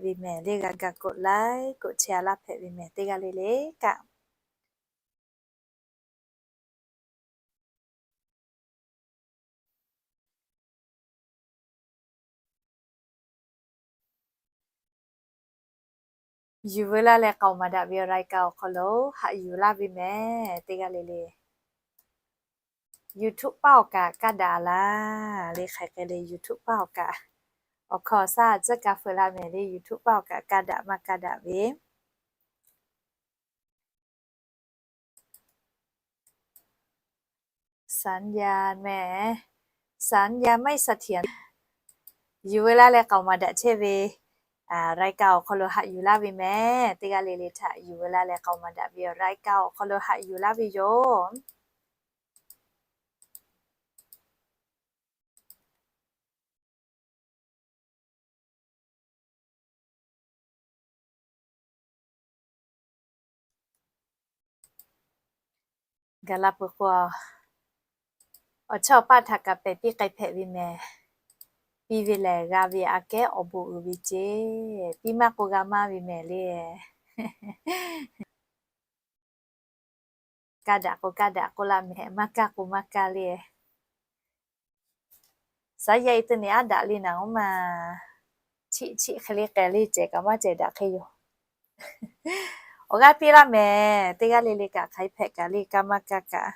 ve mehˍ le, g'a ga กดไลค์ กดแชร์ laˇ hpehꞈ ve mehˍ teˇ g'aˇ le le kaꞈ. Yuˬ veu laˇ leh k'aoˍ maˍ daꞈ ve awˬ รายการ awˬ hk'aw lo haꞈ yuˬ laˇ ve mehˍ teˇ g'aˇ le le. YouTube paˇ awˬ kaꞈ kaˇ daꞈ laˇ le, hk'aˬ hk'e le YouTube paˇ awˬ kaꞈ awˬ hkawˇ awˬ shaˉ tcuhˉ ka feu laˇ mehˍ le, YouTube paˇ awˬ kaꞈ kaˇ daꞈ maˇ kaˇ daꞈ ve สัญญาณ mehˍ, สัญญาณไม่เสถียร. Yuˬ veu laˇ leh k'aoˍ maˍ daꞈ chehˇ ve รายการ awˬ hk'aw lo haꞈ yuˬ laˇ ve mehˍ teˇ g'aˇ le le htaꞈ yuˬ veu laˇ leh k'aoˍ maˍ daꞈ ve awˬ รายการ awˬ hk'aw lo haꞈ yuˬ laˇ ve yoˬ. Gaˬ la peuˬ k'o, awˬ chawˇ paˆ htaꞈ kaꞈ pehˬ piˇ k'ai hpehꞈ ve mehˍ. Piˇ ve lehˬ g'a ve aꞈ kehˉ awˬ bon uiˍ ve ceˇ. Piˇ maˇ k'o g'a maˇ ve mehˍ le. Kaˇ daꞈ k'o kaˇ daꞈ k'oˆ laˇ mehˍ, maˇ kaˇ k'o maˇ kaˇ le. สายใย te ne aˉ daꞈ le naˍ oˉ ma. Chiˆ chiˆ hk'e le k'ai le, cehˬ kaꞈ maˇ cehˬ daꞈ hk'e yoˬ. Awˬ g'aˇ piˇ laˇ mehˍ, teˇ g'aˇ le le kaꞈ hk'aiˉ hpehꞈ kaꞈ le, kaˇ maˇ kaˇ kaꞈ.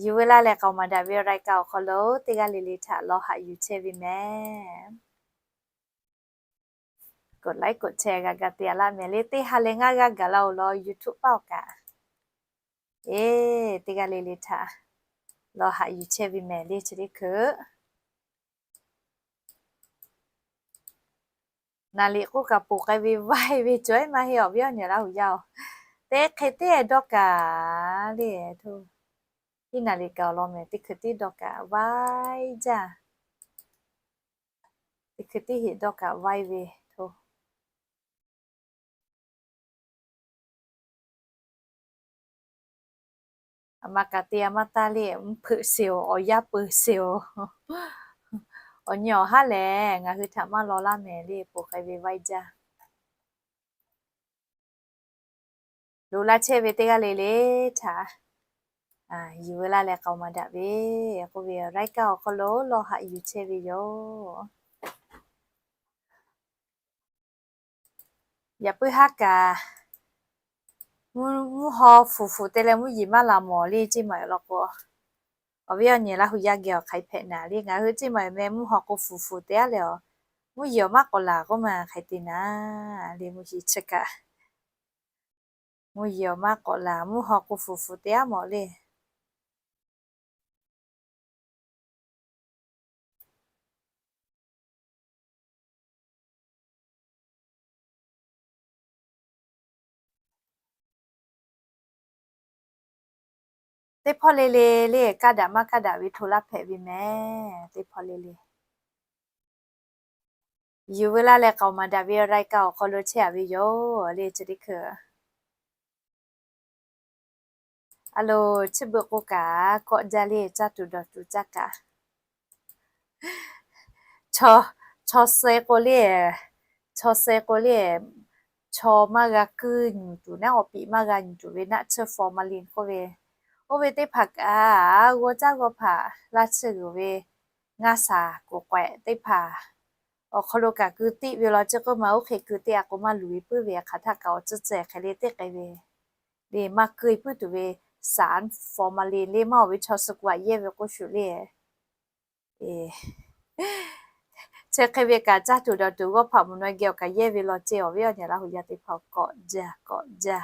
Yuˬ veu laˇ leh k'aoˍ maˍ daꞈ ve รายการ awˬ hk'aw lo teˇ g'aˇ le le htaꞈ lawˬ haꞈ yuˬ chehˇ ve mehˍ. กดไลค์ กดแชร์ g'a ga te a laˇ mehˍ le. Teˇ ha leh ngaˇ g'aˇ gaˬ la-oˬ law, YouTube paˇ awˬ kaꞈ, eˬ, teˇ g'aˇ le le htaꞈ lawˬ haꞈ yuˬ chehˇ ve mehˍ le chi teˇ hkui. Naˍ liꞈ k'oˆ kaꞈ ponˬ k'ai ve vaiˇ ve cawˬ-e maˇ heˆ, awˬ viˉ awˬ nyi Laˇ huˍ yaˇ-oˬ. Teˇ hk'e teˇ dawˇ kaꞈ le, htawˇ, iˉ naˍ liꞈ kaꞈ awˬ lawn mehˍ, teˇ hkui teˇ dawˇ kaꞈ vaiˇ jaˇ. Teˇ hkui teˇ heꞈ dawˇ kaꞈ vaiˇ ve htawˇ, a ma kaꞈ te a maˇ taˇ le, mvuhˇ hpeuꞈ sheˍ-oˬ, awˬ yaˇ peu sheˍ-oˬ. Awˬ nyi awˬ haˉ lehˬ ngaˬ hui htaꞈ maˇ law laˇ mehˍ le, ponˬ k'ai ve vaiˇ jaˇ. Loꞈ la chehˇ ve teˇ g'aˇ le le htaꞈ yuˬ veu laˇ leh k'aoˍ maˍ daꞈ ve k'oˆ ve, รายการ awˬ hk'aw lo lawˬ haꞈ yuˬ chehˇ ve yoˬ. Yaꞈ puiˉ haˉ kaꞈ, mvuhˇ haw fuˍ fuˍ te leh mvuhˇ yeˬ maˇ laˬ mawˬ le ceˇ maˬ yoˬ law k'o, awˬ viˉ awˬ nyi Laˇ huˍ yaˇ geh awˬ hk'aiˉ hpehꞈ naˍ le. Ngaˬ hui ceˇ maˬ yoˬ meh, mvuhˇ haw k'o fuˍ fuˍ te-a leh-aˬ, mvuhˇ yeˬ awˬ maˇ k'awꞈ laˬ k'oˆ maˬ hk'aiˉ te naˍ le, mvuhˇ yeˬ chi kaꞈ. Mvuhˇ yeˬ awˬ maˇ k'awꞈ laˬ, mvuhˇ haw k'o fuˍ fuˍ te-a mawˬ le. Teˇ hpawˇ le le le, kaˇ daꞈ maˇ kaˇ daꞈ ve hto laˇ hpehꞈ ve mehˍ. Teˇ hpawˇ le le, yuˬ veu laˇ leh k'aoˍ maˍ daꞈ ve รายการ awˬ hk'aw lo chehˇ-a ve yoˬ le chi teˇ hkui. A loˍ, chi beuꞈ k'o kaꞈ kawˆ jaˇ le, caˇ tuˬ dawˬ tuˬ caˇ kaꞈ. Chaw, chaw suh k'o le, chaw suh k'o le, chaw maˇ g'a kuiˇ nyuˬ tuˬ, naˉ awˬ piˍ maˇ g'a nyuˬ tuˬ ve naˆ tsuhˇ formalin k'oˆ ve, oˇ ve teˇ hpaˍ kaꞈ g'aw caˇ g'aw hpaꞈ laˇ tsuhˇ g'uiˬ ve ngaˇ shaˍ kuˬ k'awehꞈ teˇ hpaˍ awˬ hk'aw lo kaꞈ keu tiˆ ve law. Chi k'oˆ maˬ oˇ hk'e keu teˇ a k'o maˇ luˬ ve puiˉ ve hk'aˬ htaˇ kaꞈ awˬ tcuhˉ tcuhˉ hk'e le teˇ k'ai ve le, maˇ keu puiˉ tuˬ ve สารฟอร์มาลิน le maˇ oˬ ve chaw suh k'o aꞈ yehˇ ve k'oˆ shuˍ le. Chi hk'e ve kaꞈ caˇ tuˬ dawˬ tuˬ g'awˇ hpaꞈ mvuhˬ naw geh awˬ kaꞈ yehˇ ve law ceˇ. Awˬ viˉ awˬ nyi Laˇ huˍ yaˇ teˇ hpaˍ k'awꞈ jaˇ k'awꞈ jaˇ.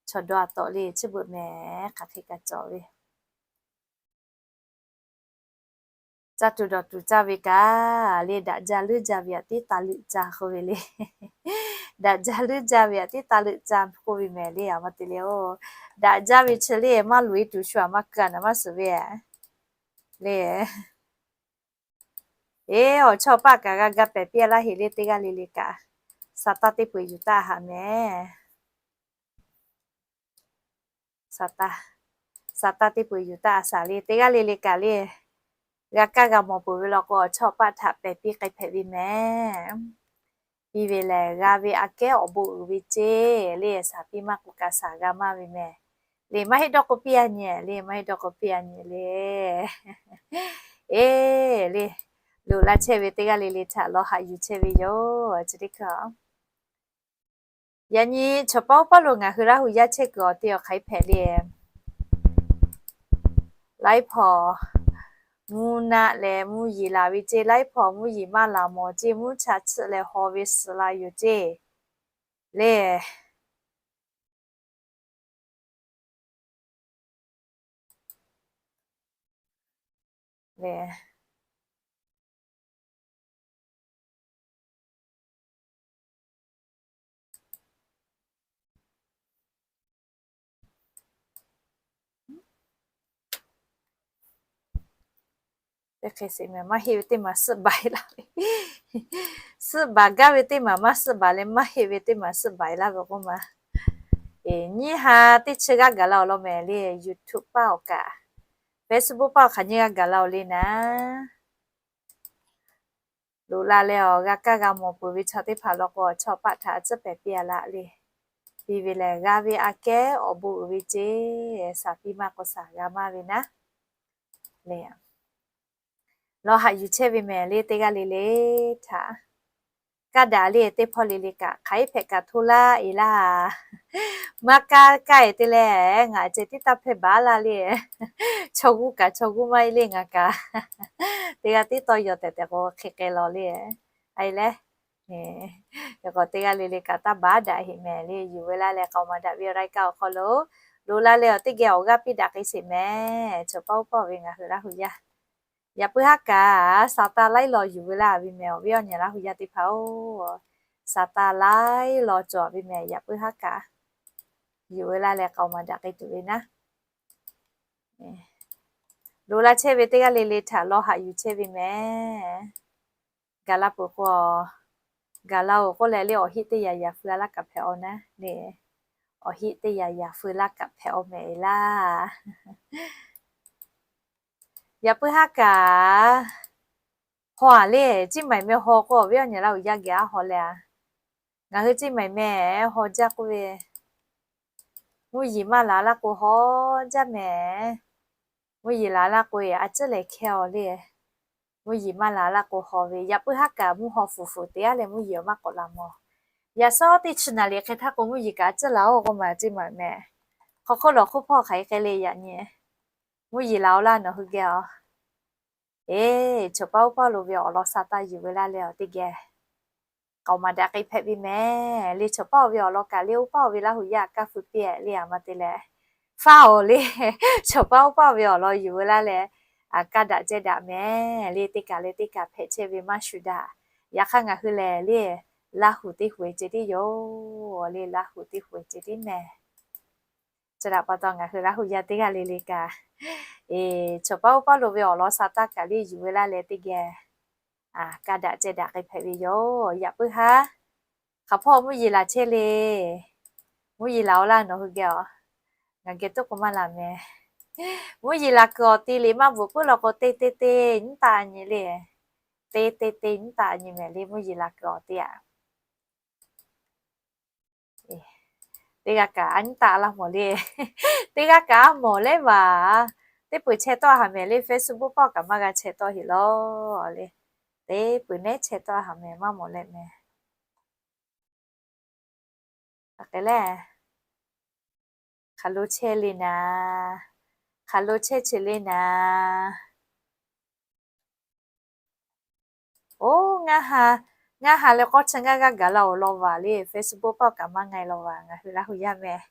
Chaw dawˇ a tawꞈ le chi beuꞈ mehˍ, hk'aˬ hk'e kaꞈ cawˬ ve. Caˇ tuˬ dawˬ tuˬ caˇ ve kaꞈ le, daꞈ jaˇ leuˉ jaˇ ve aꞈ tiˉ taˇ leuꞈ caˇ k'oˆ ve le. Daꞈ jaˇ leuˉ jaˇ ve aꞈ tiˉ taˇ leuꞈ caˇ k'oˆ ve mehˍ le. A ma te le-oˬ, daꞈ jaˇ ve chi le maˇ luˬ e tuˬ shu aꞈ maˇ keu a naˍ maˇ suhˍ ve le. Eˬ, awˬ chawˇ paˆ kaꞈ g'a ga pehˬ piˇ laˇ heꞈ le, teˇ g'aˇ le le kaꞈ. Saˍtanˍ teˇ peu-eˬ yuˬ taˆ haꞈ mehˍ. Saˍtanˍ, Saˍtanˍ teˇ peu-eˬ yuˬ taˆ a shaˍ le, teˇ g'aˇ le le kaꞈ le. G'a kaˇ g'a mawˬ peuˬ ve law k'o, awˬ chawˇ paˆ htaꞈ pehˬ piˇ k'ai hpehꞈ ve mehˍ. Piˇ ve lehˬ, g'a ve aꞈ kehˉ awˬ bon uiˍ ve ceˇ le. Shaˍ piˇ maˇ k'o kaꞈ shaˍ g'a maˇ ve mehˍ. Le maˇ heˆ dawˇ k'o piˇ a nyi le, maˇ heˆ dawˇ k'o piˇ a nyi le. Eˬ le, loꞈ la chehˇ ve teˇ g'aˇ le le htaꞈ lawˬ haꞈ yuˬ chehˇ ve yoˬ. Yaꞈ nyi chaw paˆ uˉ paˆ lo ngaˬ hui Laˇ hu yaˇ chehˇ kuiˬ awˬ te awˬ hk'aˬ hk'e hpehꞈ le. Laiˉ hpawnˬ mvuhˇ naˆ leh mvuhˇ yeˬ laˬ ve ceˇ, laiˉ hpawnˬ mvuhˇ yeˬ maˇ laˬ mawˬ ceˇ, mvuhˇ cha tsuhˆ leh haw ve suhˍ la yoˬ ceˇ le. Teˇ hk'e sheˍ mehˍ, maˇ heˆ ve teˇ maˬ suhˆ baˬ e laˇ ve, suhˆ baˬ gaˇ ve teˇ maˬ maˇ suhˆ baˬ leh, maˇ heˆ ve teˇ maˬ suhˆ baˬ e laˇ ve k'oˆ ma. Eˬ, nyiˇ ha teˇ chi g'aˇ gaˬ la awˬ lawn mehˍ le. YouTube paˇ awˬ kaꞈ, Facebook paˇ awˬ hk'aˬ nyiˇ g'aˇ gaˬ la awˬ le naˍ. Loꞈ la leh awˬ g'a kaˇ g'a mawˬ peuˬ ve chaw teˇ hpaˍ law k'o, awˬ chawˇ paˆ htaꞈ tcuhˉ pehˍ piˇ a laˇ le. Piˇ ve lehˬ, g'a ve aꞈ kehˉ awˬ bon uiˍ ve ceˇ. Shaˍ piˇ maˇ k'o shaˍ g'a maˇ ve naˉ le. Lawˬ haꞈ yuˬ chehˇ ve mehˍ le teˇ g'aˇ le le htaꞈ. Kaˇ daꞈ le teˇ hpawˇ le le kaꞈ, hk'aˬ hk'e hpehꞈ kaꞈ hto laˇ e laˇ. Maˇ kaˇ kaˇ e te leh, ngaˬ ceh tiˉ taˇ hpehˇ baˬ laˇ le. Chaw g'uˇ kaꞈ chaw g'uˇ maˇ e le ngaˬ kaꞈ. Teˇ g'aˇ tiˉ tawˇ yaw tehꞈ tehꞈ k'o hk'e k'ai law le. A e leh, k'o teˇ g'aˇ le le kaꞈ taˇ baˬ daꞈ heꞈ mehˍ le. Yuˬ ve laˇ leh k'aoˍ maˍ daꞈ ve awˬ laiˉ kaˆ awˬ hk'aw lo, loꞈ la leh awˬ teˇ geh awˬ g'aˇ piˇ daꞈ k'ai sheˍ mehˍ. Chaw paˆ uˉ paˆ ve ngaˬ hui Laˇ hu yaˇ, yaꞈ puiˉ haˉ kaꞈ, Saˍtanˍ laiˉ law yuˬ ve laˇ ve mehˍ. Awˬ viˉ awˬ nyi Laˇ hu yaˇ teˇ hpaˍ-oˬ, Saˍtanˍ laiˉ law cawˬ ve mehˍ. Yaꞈ puiˉ haˉ kaꞈ, yuˬ ve laˇ leh k'aoˍ maˍ daꞈ k'ai tuˬ ve naˉ. Loꞈ la chehˇ ve teˇ g'aˇ le le htaꞈ lawˬ haꞈ yuˬ chehˇ ve mehˍ. Gaˬ la peuˬ k'o, gaˬ la-oˬ k'oˆ leh le awˬ heˆ teˇ yaꞈ yaꞈ feu laˇ kaꞈ hpehꞈ-aw naˉ le. Awˬ heˆ teˇ yaꞈ yaꞈ feu laˇ kaꞈ hpehꞈ-aw mehˍ laˇ. Yaꞈ puiˉ haˉ kaꞈ, haw a le, Ciˇ maiˍ meh haw k'o, awˬ viˉ awˬ nyi Laˇ hu yaˇ geh aˉ haw leh a. Ngaˬ hui Ciˇ maiˍ meh haw jaˇ k'oˆ ve, mvuhˇ yeˬ maˇ la laˇ k'o haw jaˇ mehˍ. Mvuhˇ yeˬ la laˇ k'o e a ciˉ lehˬ hkehˇ-aw le. Mvuhˇ yeˬ maˇ la laˇ k'o haw ve, yaꞈ puiˉ haˉ kaꞈ mvuhˇ haw fuˍ fuˍ te aˉ leh mvuhˇ yeˬ maˇ k'awꞈ la mawˬ. Yaꞈ shawˉ teˇ chi naˍ liꞈ hk'e htaˇ k'o mvuhˇ yeˬ kaꞈ a ciˉ la-oˬ k'oˆ ma Ciˇ maiˍ meh. Hk'aw hk'oˆ lawˬ hk'oˆ hpawˇ hk'aˬ hk'e k'ai le yaꞈ nyi. Mvuhˇ yeˬ la-oˬ laˇ nawˬ hui geh-aˬ. Eˬ, chaw paˆ uˉ paˆ lo ve awˬ lawn Saˍtanˍ yuˬ ve laˇ leh awˬ teˇ geh k'aoˍ maˍ daꞈ k'ai hpehꞈ ve mehˍ le. Chaw paˆ oˇ ve awˬ lawn kaꞈ le oˇ paˆ oˇ ve Laˇ hu yaˇ kaˇ feu piˇ-e le a ma te leh, faˇ-oˬ le. Chaw paˆ oˇ paˆ oˇ ve awˬ lawn yuˬ ve laˇ leh, kaˇ daꞈ ceh daꞈ mehˍ le. Teˇ kaˬ leh teˇ kaˬ hpehꞈ chehˇ ve maˇ shuˍ daꞈ. Yaꞈ hk'aˇ ngaˬ hui lehˬ le, Laˇ hu teˇ hu e ceh tiˉ yoˬ le. Laˇ hu teˇ hu e ceh tiˉ mehˍ. Chi htaꞈ pa taw ngaˬ hui Laˇ hu yaˇ teˇ g'aˇ le le kaꞈ, eˬ, chaw paˆ oˇ paˆ lo ve awˬ lawn Saˍtanˍ kaꞈ le yuˬ ve laˇ leh teˇ geh kaˇ daꞈ ceh daꞈ k'ai hpehꞈ ve yoˬ. Yaꞈ puiˉ haˉ, hk'aˬ hpawˇ mvuhˇ yeˬ laˬ chehˇ le. Mvuhˇ yeˬ laˬ-oˬ laˇ nawˬ hui geh-aˬ. Ngaˬ geh tuˉ k'o maˇ laˬ mehˍ. Mvuhˇ yeˬ laˬ kuiˬ awˬ te le maˇ bvuhꞈ puiˉ law k'o, te te te nyiˉ taˆ nyi le. Te te te nyiˉ taˆ nyi mehˍ le mvuhˇ yeˬ laˬ kuiˬ awˬ te aꞈ. Teˇ g'aˇ kaꞈ a nyiˉ taˆ laˇ mawˬ le. Teˇ g'aˇ kaꞈ a mawˬ lehˉ vaˬ. Teˇ peuˬ chehˇ tawˆ haˍ mehˍ le. Facebook paˆ kaꞈ maˇ g'a chehˇ tawˆ heˆ law le. Teˇ peuˬ nehˉ chehˇ tawˆ haˍ mehˍ maˇ mawˬ leh mehˍ. Hk'aˬ hk'e le, hk'aˬ lo chehˇ le naˍ, hk'aˬ lo chehˇ chi le naˍ. Oˇ, ngaˇ ha, ngaˇ ha leh k'awˇ chi ngaˇ g'aˇ gaˬ la-oˬ law vaˬ le. Facebook paˆ kaꞈ maˇ nga e law vaˬ ngaˬ hui Laˇ hu yaˇ meh.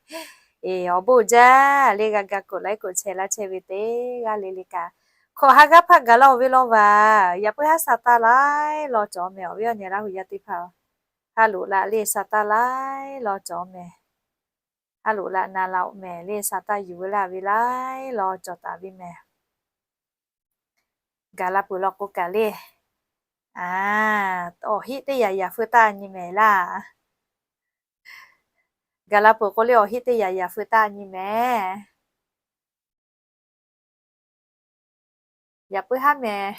Eˬ, awˬ bon jaˇ le g'a ga koꞈ laiˉ koꞈ chehˇ laˇ chehˇ ve teˇ g'aˇ le le kaꞈ, hkawꞈ ha g'aˇ hpaˇ gaˬ la-oˬ ve law vaˬ. Yaꞈ puiˉ haˉ Saˍtanˍ laiˉ law cawˬ mehˍ. Awˬ viˉ awˬ nyi Laˇ hu yaˇ teˇ hpaˍ, ha loꞈ la le Saˍtanˍ laiˉ law cawˬ mehˍ. Ha loꞈ la na la-oˬ mehˍ le. Saˍtanˍ yuˬ ve laˇ ve laiˉ law cawˬ taˍ ve mehˍ. Gaˬ la peuˬ law k'o kaꞈ le, awˬ heˆ teˇ yaꞈ yaꞈ feu taˇ nyi mehˍ laˇ. Gaˬ la peuˬ k'o le awˬ heˆ teˇ yaꞈ yaꞈ feu taˇ nyi mehˍ. Yaꞈ puiˉ haˉ meh,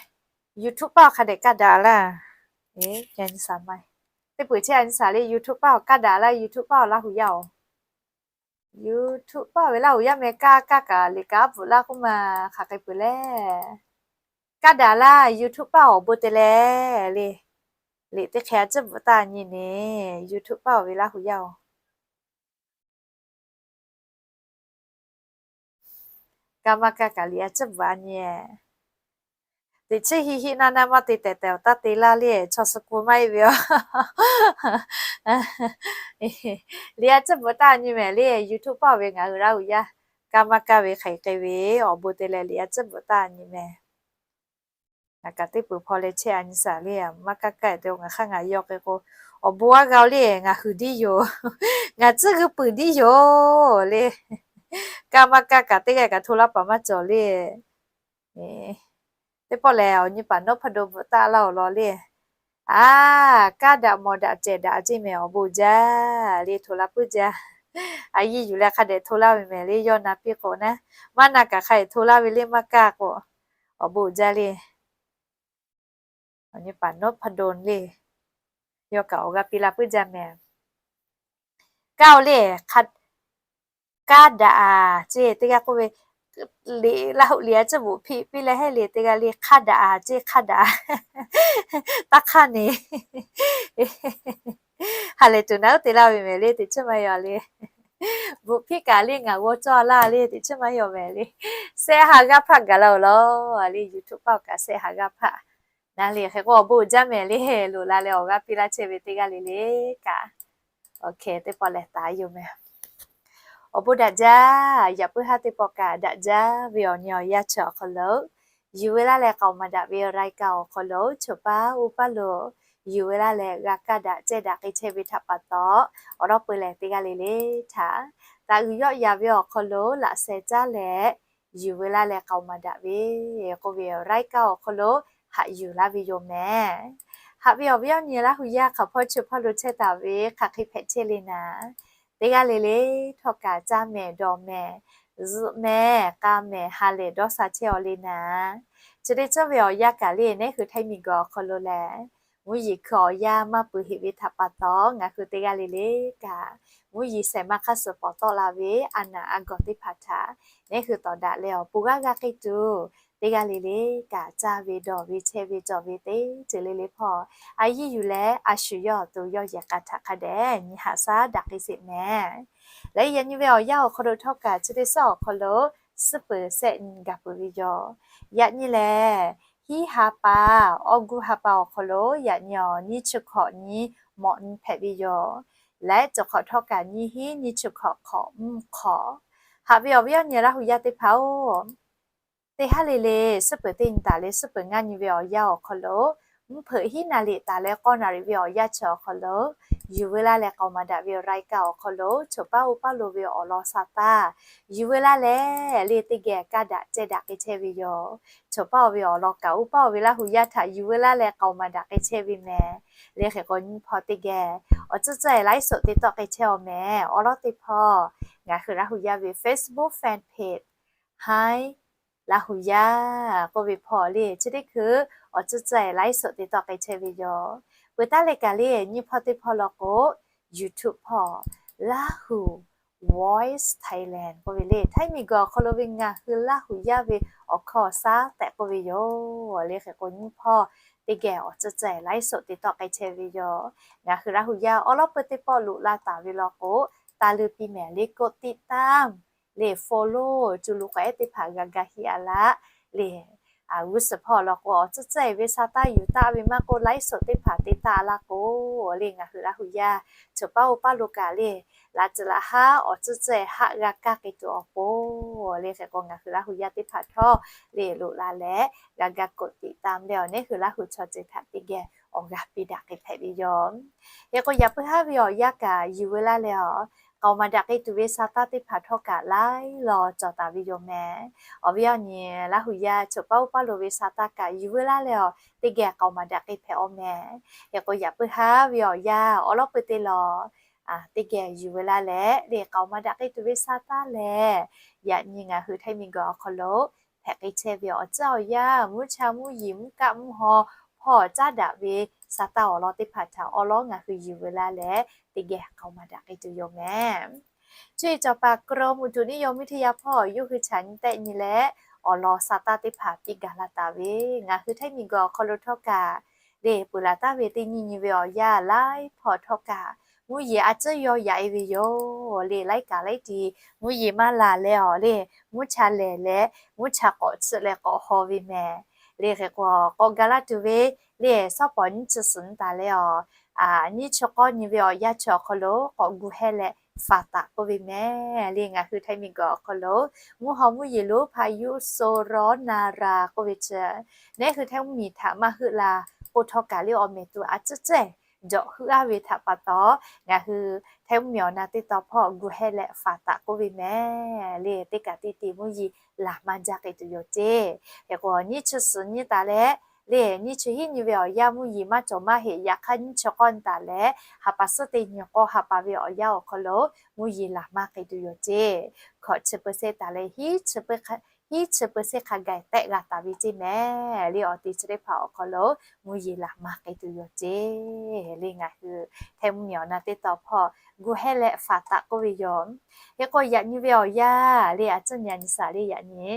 YouTube paˆ awˬ hk'a dehꞈ kaˇ daꞈ laˇ. Teˇ peuˬ chehˇ a nyi saˍ le, YouTube paˆ awˬ kaˇ daꞈ laˇ, YouTube paˆ awˬ Laˇ huˍ yaˇ oˬ. YouTube paˆ ve Laˇ huˍ yaˇ meh kaˇ kaˇ kaꞈ liꞈ kaꞈ bvuhꞈ laˇ k'oˆ ma hk'aˬ hk'e peuˬ le. Kaˇ daꞈ laˇ, YouTube paˆ awˬ bon te leh le. Liꞈ teˇ hk'e a ciˉ bvuhꞈ taˇ nyi ne, YouTube paˆ awˬ ve Laˇ huˍ yaˇ oˬ. Kaˇ maˇ kaˇ kaꞈ liꞈ a ciˉ bvuhꞈ a nyi. Teꞈ chiˉ hiˆ hiˆ naˇ naˇ maˇ te tehˬ tehˬ awˬ taˇ te laˇ le, chaw suh ku maˇ heˆ ve aˬ. Liꞈ a ciˉ bvuhꞈ taˇ nyi mehˍ le, YouTube paˆ awˬ ve ngaˬ hui Laˇ huˍ yaˇ kaˇ maˇ kaˇ ve hk'aˬ hk'e ve awˬ bon te leh liꞈ a ciˉ bvuhꞈ taˇ nyi mehˍ. Ngaˬ kaꞈ teˇ peuˬ hpawˇ leh chehˇ a nyi saˍ le, maˇ kaˇ kaˇ te ngaˬ hk'aˇ ngaˬ yaw k'ai k'o, awˬ bon aˉ g'a le, ngaˬ huiˍ diˉ yoˬ. Ngaˬ tcuhˉ g'uiˇ puiˍ diˉ yoˬ le. Kaˇ maˇ kaˇ kaꞈ teˇ g'aˇ kaꞈ hto laˇ paˍ maˇ cawˬ le. Teˇ pawˆ lehˬ, awˬ nyi paˍ nawˉ hpaˇ do bvuhꞈ taˆ laˇ awˬ lawn le. A, kaˇ daꞈ mawˬ daꞈ cehˬ daꞈ ceˇ mehˍ awˬ bon jaˇ le, hto laˇ puiˉ jaˇ. A yiˇ yuˬ leh hk'a dehꞈ hto laˇ ve mehˍ le, yawˇ na piˇ k'o naˉ, maˇ na kaꞈ hk'a dehꞈ hto laˇ ve le, maˇ kaˇ k'o, awˬ bon jaˇ le. Awˬ nyi paˍ nawˉ hpaˇ do le, yawˇ kaꞈ awˬ g'aˇ piˇ laˇ puiˉ jaˇ mehˍ. Kaˇ oˬ le, kaˇ daꞈ a ceˇ teˇ g'aˇ k'oˆ ve, liꞈ Laˇ huˍ liꞈ a ciˉ bvuhꞈ hpiˆ piˇ leh hehˉ le teˇ g'aˇ le, hk'aˇ daꞈ a ceˇ hk'aˇ daꞈ. Taˇ hk'aˇ ne. Ha lehˬ tuˬ na uˉ te laˇ ve mehˍ le, teꞈ chiˉ maˇ yaw le. Bvuhꞈ hpiˆ kaꞈ le ngaˬ g'aw cawˇ laˇ le, teꞈ chiˉ maˇ yaw mehˍ le. Sehˆ ha g'aˇ hpaˆ gaˬ la oˬ law le, YouTube paˆ awˬ kaꞈ sehˆ ha g'aˇ hpaˆ. Na le hk'e k'o awˬ bon uiˍ jaˇ mehˍ le, loꞈ la leh awˬ g'aˇ piˇ laˇ chehˇ ve teˇ g'aˇ le le kaꞈ. Teˇ pawˆ lehˬ taˍ yoˬ mehˍ. Awˬ bon daꞈ jaˇ, yaꞈ puiˉ haˉ teˇ pawˆ kaꞈ daꞈ jaˇ ve awˬ nyi awˬ yanˇ chi awˬ hk'aw lo, yuˬ ve laˇ leh k'aoˍ maˍ daꞈ ve รายการ awˬ hk'aw lo choˬ paˇ uˉ paˇ lo yuˬ ve laˇ leh g'a kaˇ daꞈ cehˇ daꞈ k'ai chehˇ ve htaꞈ pa taw, awˬ lawˉ peu leh teˇ g'aˇ le le htaꞈ taˍ uiˍ yawˆ yan ve awˬ hk'aw lo laꞈ sheh caˉ leh yuˬ ve laˇ leh k'aoˍ maˍ daꞈ ve k'oˆ ve รายการ awˬ hk'aw lo haꞈ yuˬ laˇ ve yoˬ mehˍ. Haꞈ ve awˬ viˉ awˬ nyi Laˇ huˍ yaˇ hk'aˬ hpawˇ chi hpawˇ lo chehˇ taˍ ve hk'aˬ hk'e hpehꞈ chehˇ le naˍ, teˇ g'aˇ le le htawˇ kaꞈ caˇ mehˍ dawˬ mehˍ zuhꞈ mehˍ k'a mehˍ ha lehˬ dawˇ sha chehˇ aw le naˍ. Chi teˇ ceuˬ ve awˬ yanˇ kaꞈ le, neˉ hui Htaiˇ miˬguiˬ awˬ hk'aw lo lehˬ, mvuhˇ yeˬ hkui awˬ yanˇ maˇ peuˬ heꞈ ve htaꞈ pa taw, ngaˬ hui teˇ g'aˇ le le kaꞈ mvuhˇ yeˬ shehˍ ma hk'aˇ suh pawˍ tawˆ la ve a naˍ a gawˬ teˇ hpaˍ htaꞈ neˉ hui tawˍ daꞈ leh awˬ pon g'aˇ g'aˇ k'eˇ tuˬ, teˇ g'aˇ le le kaꞈ caˇ ve dawˬ ve chehˇ ve cawˬ ve teˇ ceuˬ le le hpawˇ a yiˇ yuˬ leh a shu yawˇ awˬ to yawˇ yehˬ k'a htaꞈ hk'a dehꞈ nyi haꞈ shaˉ daꞈ k'ai sheˍ mehˍ. Leh yaꞈ nyi ve awˬ yanˇ awˬ hk'aw lo htawˇ kaꞈ chi teˇ suhˉ awˬ hk'aw lo suhˉ peuˍ sehˆ nyi gaˬ peuˬ ve yoˬ. Yaꞈ nyi lehˬ, hiˉ ha pa, awˇ guˇ ha pa awˬ hk'aw lo yaꞈ nyi awˬ nyiˇ chi hkawꞈ nyi mawꞈ nyi hpehꞈ ve yoˬ. Leh cawˬ hk'awꞈ htawˇ kaꞈ nyiˇ hiˉ nyiˇ chi hkawꞈ hk'awꞈ mvuhˇ hk'awꞈ. Haꞈ ve awˬ viˉ awˬ nyi Laˇ huˍ yaˇ teˇ hpaˍ oˬ, teˇ haˉ le le suhˉ peuˍ teˇ nyi taˍ leh suhˉ peuˍ ngaˇ nyi ve awˬ yanˇ awˬ hk'aw lo, mvuhˇ hpeuꞈ hiˉ naˍ riˍ taˍ leh k'awˇ naˍ riˍ ve awˬ yanˇ chi awˬ hk'aw lo, yuˬ ve laˇ leh k'aoˍ maˍ daꞈ ve รายการ awˬ hk'aw lo choˬ paˇ uˉ paˇ lo ve awˬ lawn sha taˇ yuˬ ve laˇ leh le teˇ geh kaˇ daꞈ cehˇ daꞈ k'ai chehˇ ve yoˬ. Choˬ paˇ oˬ ve awˬ lawn kaꞈ uˉ paˇ oˬ ve Laˇ huˍ yaˇ htaꞈ yuˬ ve laˇ leh k'aoˍ maˍ daꞈ k'ai chehˇ ve mehˍ. Le hk'e k'o nyiˇ hpawˇ teˇ geh awˬ tcuhˉ tcuhˉ ไลฟ์สด te tawˆ k'ai chehˇ aw mehˍ. Awˬ lawn teˇ hpawˇ ngaˬ hui Laˇ huˍ yaˇ ve Facebook fan page Htaiˇ Laˇ huˍ yaˇ k'oˆ ve hpawˇ le chi teˇ hkui awˬ tcuhˉ tcuhˉ ไลฟ์สด te tawˆ k'ai chehˇ ve yoˬ. Peuˬ taˉ leh kaꞈ le nyiˇ hpawˇ teˇ hpawˇ law k'o, YouTube hpawˇ Lahu Voice Thailand k'oˆ ve le, Htaiˇ miˬguiˬ awˬ hk'aw lo ve ngaˬ hui Laˇ huˍ yaˇ ve awˬ hkawˇ awˬ shaˉ tehꞈ k'oˆ ve yoˬ. Le hk'e k'o nyiˇ hpawˇ teˇ geh awˬ tcuhˉ tcuhˉ ไลฟ์สด te tawˆ k'ai chehˇ ve yoˬ. Ngaˬ hui Laˇ huˍ yaˇ awˬ lawn peu teˇ pawˆ loꞈ la taˍ ve law k'o, taˇ leuˇ piˇ mehˍ le กดติดตาม le follow cuˬ lo k'awꞈ ehˉ teˇ hpaˍ g'a ga heˆ a laˇ le. G'uˇ suhˍ hpawˇ law k'o awˬ tcuhˉ tcuhˉ ve sha taˇ yuˬ taˆ ve maˇ k'oˆ ไลฟ์สด teˇ hpaˍ te taˆ laˇ k'o, le ngaˬ hui Laˇ huˍ yaˇ choˬ paˇ uˉ paˇ lo kaꞈ le, laꞈ tcuhꞈ laꞈ haˉ awˬ tcuhˉ tcuhˉ haˆ g'a kaˇ k'ai tuˬ awˬ pon, le hk'e k'o ngaˬ hui Laˇ huˍ yaˇ teˇ hpaˍ htawˇ le loꞈ la leh g'a ga กดติดตาม leh awˬ neˉ hui Laˇ huˍ chaw ceuˬ htaꞈ teˇ geh awˬ g'aˇ piˇ daꞈ k'ai hpehꞈ ve yoˬ. Hk'e k'o yaꞈ puiˉ haˉ ve awˬ yanˇ kaꞈ yuˬ ve laˇ leh awˬ k'aoˍ maˍ daꞈ k'ai tuˬ ve sha taˇ teˇ hpaˍ htawˇ kaꞈ laiˉ law cawˬ taˍ ve yoˬ mehˍ. Awˬ viˉ awˬ nyi Laˇ huˍ yaˇ choˬ paˇ uˉ paˇ lo ve sha taˇ kaꞈ yuˬ ve laˇ leh awˬ teˇ geh k'aoˍ maˍ daꞈ k'ai hpehꞈ aw mehˍ. Hk'e k'o yaꞈ puiˉ haˉ ve awˬ yanˇ awˬ lawn peu teˇ law teˇ geh yuˬ ve laˇ leh le k'aoˍ maˍ daꞈ k'ai tuˬ ve sha taˇ lehˬ, yaꞈ nyi ngaˬ hui Htaiˇ miˬguiˬ awˬ hk'aw lo hpehꞈ k'ai chehˇ ve awˬ tcuhˉ awˬ yanˇ, mvuhˇ cha mvuhˇ yeˬ mvuhˇ kaˆ mvuhˇ haw hpawˇ caˉ daꞈ ve Saˍtanˍ awˬ lawn teˇ hpaˍ htaꞈ awˉ lawˉ ngaˬ hui yuˬ veu laˇ leh, teˇ geh k'aoˍ maˍ daꞈ k'ai tuˬ yoˬ mehˍ. Cuˇ yiˍ cawˬ paˍ กรมอุตุนิยมวิทยา hpawˇ yawˇ hui chaꞈ nyi tehˆ nyi leh, awˬ lawn Saˍtanˍ teˇ hpaˍ piˇ gaˬ la taˍ ve, ngaˬ hui Htaiˇ miˬguiˬ awˬ hk'aw lo htawˇ kaꞈ le peuˬ laˬ taˍ ve teˇ nyi nyi ve awˬ yanˇ laiˉ hpawˇ htawˇ kaꞈ mvuhˇ yeˬ a tcuhˉ yawˇ yaꞈ e ve yoˬ le. Laiˉ kaꞈ laiˉ ti mvuhˇ yeˬ maˇ laˬ leh awˬ le, mvuhˇ cha lehˬ leh mvuhˇ cha k'awꞈ tsuhˆ leh k'awꞈ haw ve mehˍ. Le hk'e k'o k'awꞈ gaˬ laˇ tuˬ ve le, shawˉ pawˍ nyiˇ chi suhˍ nyi taˍ leh awˬ, nyiˇ chi k'awˇ nyi ve awˬ yanˇ chi awˬ hk'aw lo k'awꞈ gu hehˇ leh faˍ taˍ k'oˆ ve mehˍ. Le ngaˬ hui Htaiˇ miˬguiˬ awˬ hk'aw lo mvuhˇ haw mvuhˇ yeˬ lonˉ พายุโซนร้อนนารา k'oˆ ve chi, neˉ hui Htaiˇ mvuhˇmiˬ htaꞈ maˇ heuˆ la k'o htawˇ kaꞈ le awˬ mehˍ tuˬ a tcuhˉ cehˇ jawꞈ heuˆ aˉ ve htaꞈ pa taw, ngaˬ hui Htaiˇ mvuhˇmiˬ awˬ na teˇ taw hpawˇ gu hehˇ leh faˍ taˍ k'oˆ ve mehˍ. Le teˇ kaꞈ teˇ te mvuhˇ yeˬ laˬ maˇ jaˇ k'ai tuˬ yoˬ ceˇ. Hk'e k'o nyiˇ chi suhˍ nyi taˍ leh le, nyiˇ chi hiˉ nyi ve awˬ yanˇ mvuhˇ yeˬ maˇ cawˬ maˇ heˆ. Yaꞈ hk'aˇ nyiˇ chi k'awˇ nyi taˍ leh ha pa suhˉ teˇ nyi k'awˇ ha pa ve awˬ yanˇ awˬ hk'aw lo mvuhˇ yeˬ laˬ maˇ k'ai tuˬ yoˬ ceˇ. Hkawꞈ chi เปอร์เซ็นต์ taˍ leh hiˉ chi เปอร์เซ็นต์ hk'a gaˬ tehˆ g'a taˍ ve ceˇ mehˍ. Le awˬ te chi teˇ hpaˍ awˬ hk'aw lo mvuhˇ yeˬ laˬ maˇ k'ai tuˬ yoˬ ceˇ. Le ngaˬ hui Htaiˇ mvuhˇmiˬ awˬ na teˇ taw hpawˇ gu hehˇ leh faˍ taˍ k'oˆ ve yoˬ. Hk'e k'o yaꞈ nyi ve awˬ yanˇ le a tcuhˉ nyi a nyi shaˍ le yaꞈ nyi,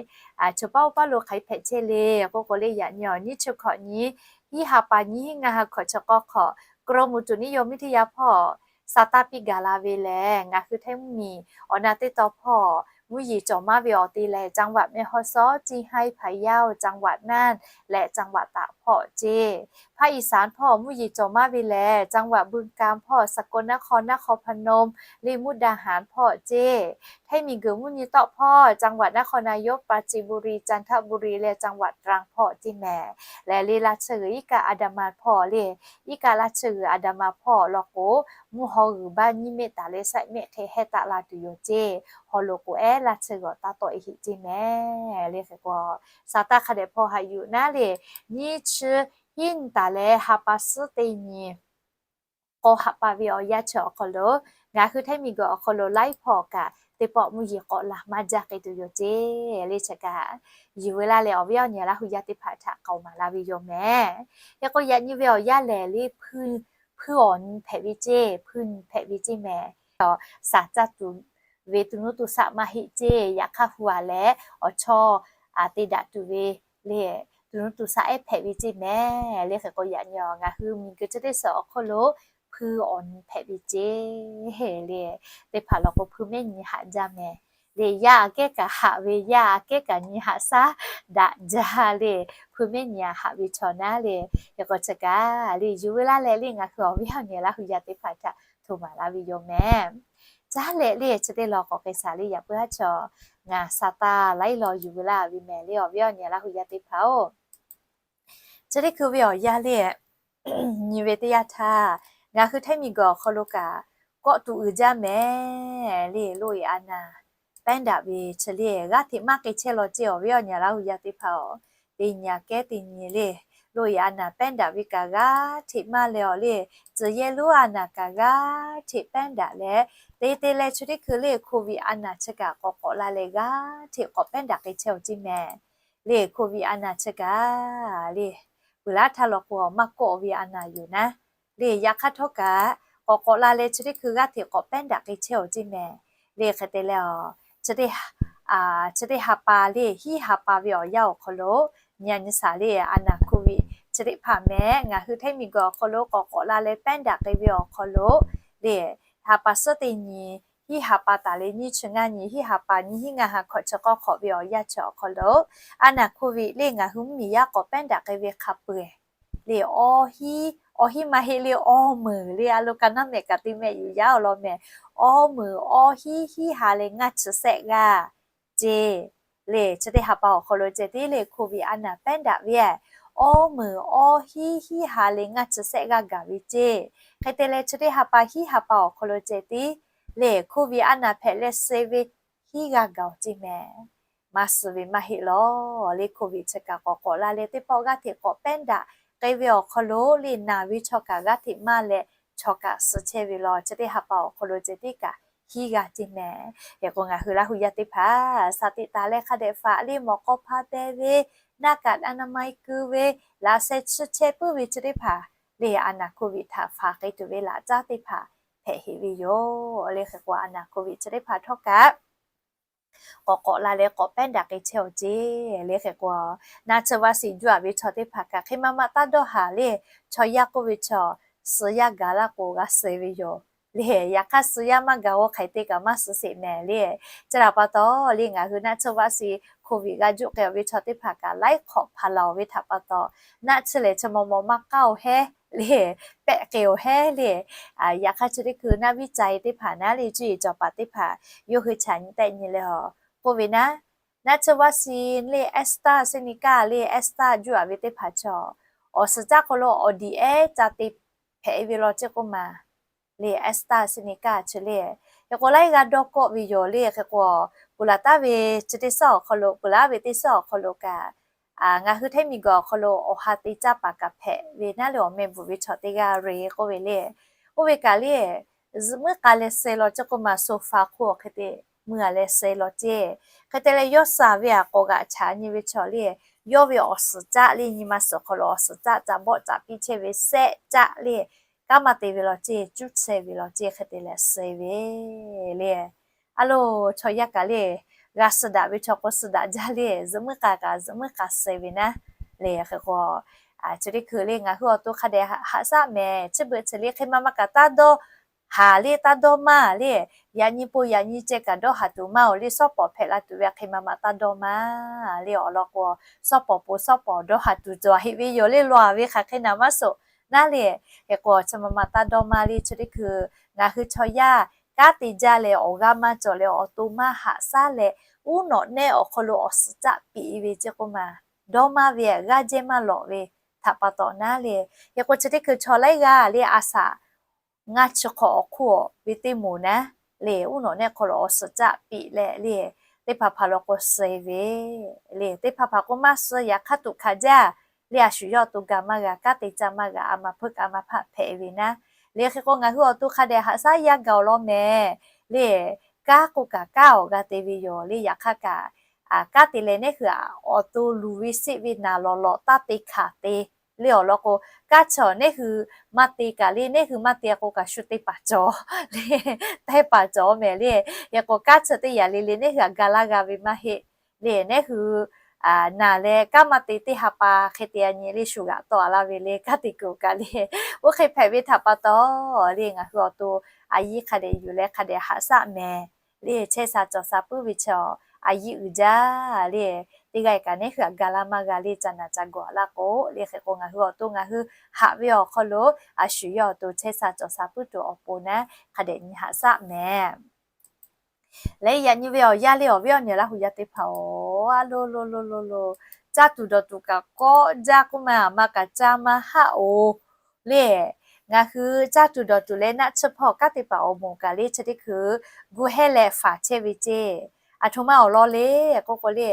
chaw paˉ oˇ paˉ lo hk'aˬ hk'e hpehꞈ chehˇ le k'oˆ k'o le yaꞈ nyi awˬ nyiˇ chi hkawꞈ nyi hiˉ ha pa nyi hiˉ ngaˇ ha hkawꞈ chi k'awˇ hk'awꞈ กรมอุตุนิยมวิทยา hpawˇ Saˍtanˍ piˇ gaˬ la ve lehˬ, ngaˬ hui Htaiˇ mvuhˇmiˬ awˬ na teˇ taw hpawˇ mvuhˇ yeˬ cawˬ maˇ ve awˬ te lehˬ จังหวัดแม่ฮ่องสอน เชียงราย พะเยา จังหวัดน่าน leh จังหวัดตาก hpawˇ ceˇ. ภาคอีสาน hpawˇ mvuhˇ yeˬ cawˬ maˇ ve lehˬ จังหวัดบึงกาฬ hpawˇ สกลนคร นครพนม le มุกดาหาร hpawˇ ceˇ. Htaiˇ miˬguiˬ mvuhˇ nyi tawˆ hpawˇ จังหวัดนครนายก ปราจีนบุรี จันทบุรี leh จังหวัดตรัง hpawˇ ceˇ mehˍ. Lehˬ le ราชบุรี iˉ kaˆ อันดามัน hpawˇ le, iˉ kaˆ ราชบุรี อันดามัน hpawˇ law k'o, mvuhˇ haw g'uiˬ baˆ nyiˇ mehˆ taˍ leh shaiˆ mehˆ hk'e heh taˆ la tuˬ yoˬ ceˇ. Haw loꞈ k'oꞈ ehˉ ราชบุรี awˬ taˇ tawˆ e heˆ ceˇ mehˍ. Le hk'e k'o Saˍtanˍ hk'a dehꞈ hpawˇ haꞈ yuˬ naˉ le, nyiˇ chi hiˉ nyi taˍ leh ha pa suhˉ teˇ nyi k'awˇ ha pa ve awˬ yanˇ chi awˬ hk'aw lo ngaˬ hui Htaiˇ miˬguiˬ awˬ hk'aw lo laiˉ hpawˇ kaꞈ teˇ pawˆ mvuhˇ yeˬ k'awꞈ laˬ maˇ jaˇ k'ai tuˬ yoˬ ceˇ. Le chi kaꞈ yuˬ veu laˇ leh awˬ viˉ awˬ nyi Laˇ hu yaˇ teˇ hpaˍ htaꞈ k'aoˍ maˍ la ve yoˬ mehˍ. Hk'e k'o yaꞈ nyi ve awˬ yanˇ lehˬ le hpuiˇ, hpuiˇ awˬ nyi hpehꞈ ve ceˇ, hpuiˇ nyi hpehꞈ ve ceˇ mehˍ. Saˍ caˇ tuˬ ve tuˬ nuˇ tuˬ shaˆ maˇ heˆ ceˇ. Yaꞈ hk'aˇ hu a leh awˬ chawˇ te daꞈ tuˬ ve le, tuˬ nuˇ tuˬ shaˆ ehˉ hpehꞈ ve ceˇ mehˍ. Le hk'e k'o yaꞈ nyi ngaˬ hui miˬguiˬ chi teˇ suhˍ awˬ hk'oˆ lo hpuiˇ awˬ nyi hpehꞈ ve ceˇ. Le teˇ hpaˍ law k'o hpuiˇ mehˉ nyi haꞈ jaˇ mehˍ. Le yaˇ aꞈ kehˉ kaꞈ haꞈ ve, yaˇ aꞈ kehˉ kaꞈ nyi haꞈ shaˉ daꞈ jaˇ le. Hpuiˇ mehˉ nyi a haꞈ ve chaw naˉ le. Hk'e k'o chi kaꞈ le yuˬ veu laˇ leh le ngaˬ hui awˬ viˉ awˬ nyi Laˇ hu yaˇ teˇ hpaˍ htaꞈ hto maˍ la ve yoˬ mehˍ. Caˉ leh le chi teˇ law k'awꞈ k'ai shaˍ le yaꞈ puiˉ haˉ chaw ngaˬ Saˍtanˍ laiˉ law yuˬ veu laˇ ve mehˍ le awˬ viˉ awˬ nyi Laˇ hu yaˇ teˇ hpaˍ-oˬ. Chi teˇ hkui ve awˬ yanˇ le nyi ve teˇ yanˇ htaˇ, ngaˬ hui Htaiˇ miˬguiˬ awˬ hk'aw lo kaꞈ kawˆ tuˬ uiˍ jaˇ mehˍ le. Loꞈ-e a naˍ pehˉ daꞈ ve chi le g'aˇ hteꞈ maˇ k'ai chehˇ law ceˇ awˬ viˉ awˬ nyi Laˇ hu yaˇ teˇ hpaˍ-oˬ. Teˇ nyi aꞈ kehˉ teˇ nyi le, loꞈ-e a naˍ pehˉ daꞈ ve kaꞈ g'aˇ hteꞈ maˇ leh awˬ le, tcuh yehˇ lonˉ a naˍ kaꞈ g'aˇ hteꞈ pehˉ daꞈ leh, te te leh chi teˇ hkui le โควิด a naˍ chi kaꞈ k'awꞈ k'awꞈ la leh g'aˇ hteꞈ k'awꞈ pehˉ daꞈ k'ai chehˇ awˬ ceˇ mehˍ. Le โควิด a naˍ chi kaꞈ le peuˬ laˇ htaˇ law k'o maˇ kawˆ ve a naˍ yoˬ naˉ. Le yaꞈ hk'aˇ htawˇ kaꞈ k'awꞈ k'awꞈ la leh chi teˇ hkui g'aˇ hteꞈ k'awꞈ pehˉ daꞈ k'ai chehˇ awˬ ceˇ mehˍ. Le hk'e te leh, chi teˇ ha pa le hiˉ ha pa ve awˬ yanˇ awˬ hk'aw lo nyi a nyi shaˍ le a naˍ โควิด chi teˇ hpaˍ mehˍ ngaˬ hui Htaiˇ miˬguiˬ awˬ hk'aw lo k'awꞈ k'awꞈ la leh pehˉ daꞈ k'ai ve awˬ hk'aw lo le ha pa suhˉ teˇ nyi hiˉ ha pa taˍ leh nyiˇ chi ngaˇ nyi hiˉ ha pa nyi hiˉ ngaˇ ha hkawꞈ chi k'awˇ hk'awꞈ ve awˬ yanˇ chi awˬ hk'aw lo a naˍ โควิด le ngaˬ hui mvuhˇmiˬ yaˇ k'awꞈ pehˉ daꞈ k'ai ve hk'a peu-eˬ le, awˇ hiˉ maˇ heˆ le, awˇ meunˍ le a lo ka naˉ mehˍ kaꞈ te mehˆ yuˬ yaˇ awˬ lawn mehˍ. Awˇ meunˍ awˇ hiˉ hiˉ ha leh ngaˇ chi sehˆ g'aˇ ceˇ. Le chi teˇ ha pa awˬ hk'aw lo ceh tiˉ le โควิด a naˍ pehˉ daꞈ ve, awˇ meunˍ awˇ hiˉ hiˉ ha leh ngaˇ chi sehˆ g'aˇ gaˬ ve ceˇ. Hk'e te leh chi teˇ ha pa hiˉ ha pa awˬ hk'aw lo ceh tiˉ le โควิด a naˍ hpehꞈ leh suh ve hiˉ g'aˇ gaˬ awˬ ceˇ mehˍ. Maˇ suh ve maˇ heˆ law. Le โควิด chi kaꞈ k'awꞈ k'awꞈ la leh teˇ pawˆ g'aˇ hteꞈ k'awꞈ pehˉ daꞈ k'ai ve awˬ hk'aw lo le naˬ ve chaw kaꞈ g'aˇ hteꞈ maˇ leh chaw kaꞈ suh chehˇ ve law. Chi teˇ ha pa awˬ hk'aw lo ceh tiˉ kaꞈ hiˉ g'aˇ ceˇ mehˍ. Hk'e k'o ngaˬ hui Laˇ hu yaˇ teˇ hpaˍ shaˍ teꞈ taˍ leh hk'a dehꞈ faˍ le, mawˬ k'aw hpa beh ve, หน้ากากอนามัย keu ve, laꞈ sheh chi chehˇ puiˉ ve chi teˇ hpaˍ le, a naˍ โควิด htaꞈ faˍ k'ai tuˬ ve laꞈ caˉ teˇ hpaˍ hpehꞈ heꞈ ve yoˬ le. Hk'e k'o a naˍ โควิด chi teˇ hpaˍ htawˇ kaꞈ k'awꞈ k'awꞈ la leh k'awꞈ pehˉ daꞈ k'ai chehˇ awˬ ceˇ le. Hk'e k'o naˆ tsuhˇ vaˆ shiˍ juˇ aꞈ ve chaw teˇ hpaˍ kaꞈ hk'e maˇ maˇ taˇ dawˇ haˍ le. Chaw yaˇ k'oˆ ve chaw, suh yaˇ gaˬ laˇ k'o g'a suh ve yoˬ le. Yaꞈ hk'aˇ suh yaˇ maˇ gaˬ-o hk'e te kaꞈ maˇ suh sheˍ mehˍ le. Chi htaꞈ pa taw le, ngaˬ hui naˆ tsuhˇ vaˆ shiˍ โควิด g'a juˇ k'ai-oˬ ve chaw teˇ hpaˍ kaꞈ laiˉ hk'awꞈ hpaˍ laˬ-oˬ ve htaꞈ pa taw, naˆ tsuhˇ lehˬ chi maw maw maˇ k'aˉ-oˬ hehˉ le, pehˆ k'ai-oˬ hehˉ le. Yaꞈ hk'aˇ chi teˇ hkui naˆ viˉ ca-e teˇ hpaˍ naˉ le, cuˇ yiˍ cawˬ paˍ teˇ hpaˍ yawˇ hui chaꞈ nyi tehˆ nyi leh a k'oˆ ve naˉ, naˆ tsuhˇ vaˆ shiˍ le, AstraZeneca le, Astra juˇ aꞈ ve teˇ hpaˍ chaw, awˬ suhˍ caˆ hk'aw lo awˬ diꞈ ehˉ ca te hpehꞈ-e ve law ceˇ k'oˆ ma le, AstraZeneca chi le. Hk'e k'o laiˉ g'aˇ dawˇ kawˆ ve yoˬ le. Hk'e k'o, peuˬ laˬ taˍ ve chi teˇ suhˉ awˬ hk'aw lo, peuˬ laˬ ve teˇ suhˉ awˬ hk'aw lo kaꞈ, ngaˬ hui hteˇ miˬ gaˬ awˬ hk'aw lo awˬ ha te caˇ paˍ kaꞈ hpehꞈ ve naˉ le, awˬ meh bvuhꞈ ve chaw teˇ g'aˇ re k'oˆ ve le. Oˇ ve kaꞈ le, zuhꞈ muiˉ k'a leh suh law ceˇ k'oˆ ma, sofa hk'oˆ awˬ hk'e te mui a leh suh law ceˇ. Hk'e te leh yawˇ shaˍ ve aꞈ k'awꞈ g'aꞈ chaꞈ nyi ve chaw le, yawˇ ve awˬ suhˍ caˆ le, nyi ma suhˍ hk'aw lo awˬ suhˍ caˆ ca bawˆ caꞈ piˇ chehˇ ve sehˆ caˆ le, kanˉ maˇ te ve law ceˇ, cuˉ chehˇ ve law ceˇ, hk'e te leh suh ve le. A loˬ, chaw yaˇ kaꞈ le, g'a suh daꞈ ve chaw k'o suh daꞈ jaˇ le, zuhꞈ muiˉ k'a kaꞈ zuhꞈ muiˉ k'a suh ve naˉ le. Hk'e k'o, chi teˇ hkui le ngaˬ hui awˬ to hk'a dehꞈ haꞈ shaˆ mehˍ. Chi beuꞈ chi le hk'e maˇ maˇ kaꞈ taˇ dawˇ haˍ le, taˇ dawˇ maˇ le. Yaꞈ nyi po yaꞈ nyi ceh kaꞈ dawˇ haˍ tuˬ maˇ-oˬ le, shawˉ pawˍ hpehꞈ la tuˬ ve hk'e maˇ maˇ taˇ dawˇ maˇ le. Awˬ lawn k'o, shawˉ pawˍ po shawˉ pawˍ dawˇ haˍ tuˬ cawˬ heꞈ ve yoˬ le, lawˬ ve hk'aˬ hk'e naˍ maˇ suhˍ naˉ le. Hk'e k'o chi maˇ maˇ taˇ dawˇ maˇ le. Chi teˇ hkui ngaˬ hui chaw yaˇ kanˉ te jaˇ leh awˬ g'aˇ maˇ cawˬ leh awˬ to maˇ haꞈ shaˉ leh, uˉ nawꞈ nehˆ awˬ hk'aw lo awˬ suhˍ caˆ piꞈ ve ceˇ k'oˆ ma, dawˇ maˇ ve g'aˇ jehˇ maˇ lawꞈ ve htaꞈ pa taw naˉ le. Hk'e k'o chi teˇ hkui chaw laiˉ g'aˇ le a shaꞈ ngaˇ chi hk'awꞈ awˬ hk'oˆ ve teˇ moˍ naˉ le, uˉ nawꞈ nehˆ hk'aw lo awˬ suhˍ caˆ piꞈ leh le, teˇ hpaˍ hpaˍ law k'o suh ve le. Teˇ hpaˍ hpaˍ k'o maˇ suh, yaꞈ hk'aˇ tuꞈ hkanˍ jaˇ le, a shu yawˇ awˬ to gaˬ maˇ g'a, kanˉ te caˇ maˇ g'a, a ma hpeuˆ kaꞈ a ma hpaˆ hpehꞈ ve naˉ le. Hk'e k'o ngaˬ hui awˬ to hk'a dehꞈ haꞈ shaˉ yaˇ gaˬ-oˬ law mehˍ le. Kanˉ k'o kaꞈ kanˉ awˬ g'a te ve yoˬ le. Yaꞈ hk'aˇ kaꞈ kanˉ te leh nehˉ hui awˬ to luˬ ve sheˆ ve naˍ lawꞈ lawꞈ taˇ te hkanˍ te le. Awˬ lawn k'o, kanˉ chi nehˉ hui maˇ te kaꞈ le, nehˉ hui maˇ te k'o kaꞈ shu te paˍ cawˬ le, te paˍ cawˬ mehˍ le. Hk'e k'o kanˉ chi teˇ yaꞈ le le nehˉ hui htaꞈ ga laˇ g'a ve maˇ heˆ le. Nehˉ hui naˬ leh kanˉ maˇ te teˇ ha pa hk'e te a nyi le shu g'aꞈ tawˆ a laˇ ve le, kanˉ te kuiˬ kaꞈ le. Oˇ hk'e hpehꞈ ve htaꞈ pa taw le, ngaˬ hui awˬ to a yiˇ hk'a dehꞈ yuˬ leh hk'a dehꞈ haꞈ shaˆ mehˍ le. Chehˇ sha cawˬ sha puiˉ ve chaw a yiˇ uiˍ jaˇ le. Teˇ g'aˇ kaꞈ nehˉ hui htaꞈ ga laˇ maˇ g'a le, ca naˬ ca gawˬ a laˇ k'o le. Hk'e k'o ngaˬ hui awˬ to ngaˬ hui haꞈ ve awˬ hk'aw lo a shu yawˇ awˬ to chehˇ sha cawˬ sha puiˉ tuˬ awˬ pon naˉ hk'a dehꞈ nyi haꞈ shaˆ mehˍ. Leh yaꞈ nyi ve awˬ yaˇ le, awˬ viˉ awˬ nyi Laˇ hu yaˇ teˇ hpaˍ-oˬ, a lo lo lo lo lo, caˇ tuˬ dawˬ tuˬ kaꞈ kawˆ jaˇ k'oˆ ma, maˇ kaꞈ caˇ maˇ haˆ-oˬ le. Ngaˬ hui caˇ tuˬ dawˬ tuˬ leh naˆ tsuhˇ hpawˇ kanˉ te paˍ awˬ moˍ kaꞈ le chi teˇ hkui gu hehˉ leh faˍ chehˇ ve ceˇ. Aˬ htoꞈ ma awˬ lawn le k'oˆ k'o le,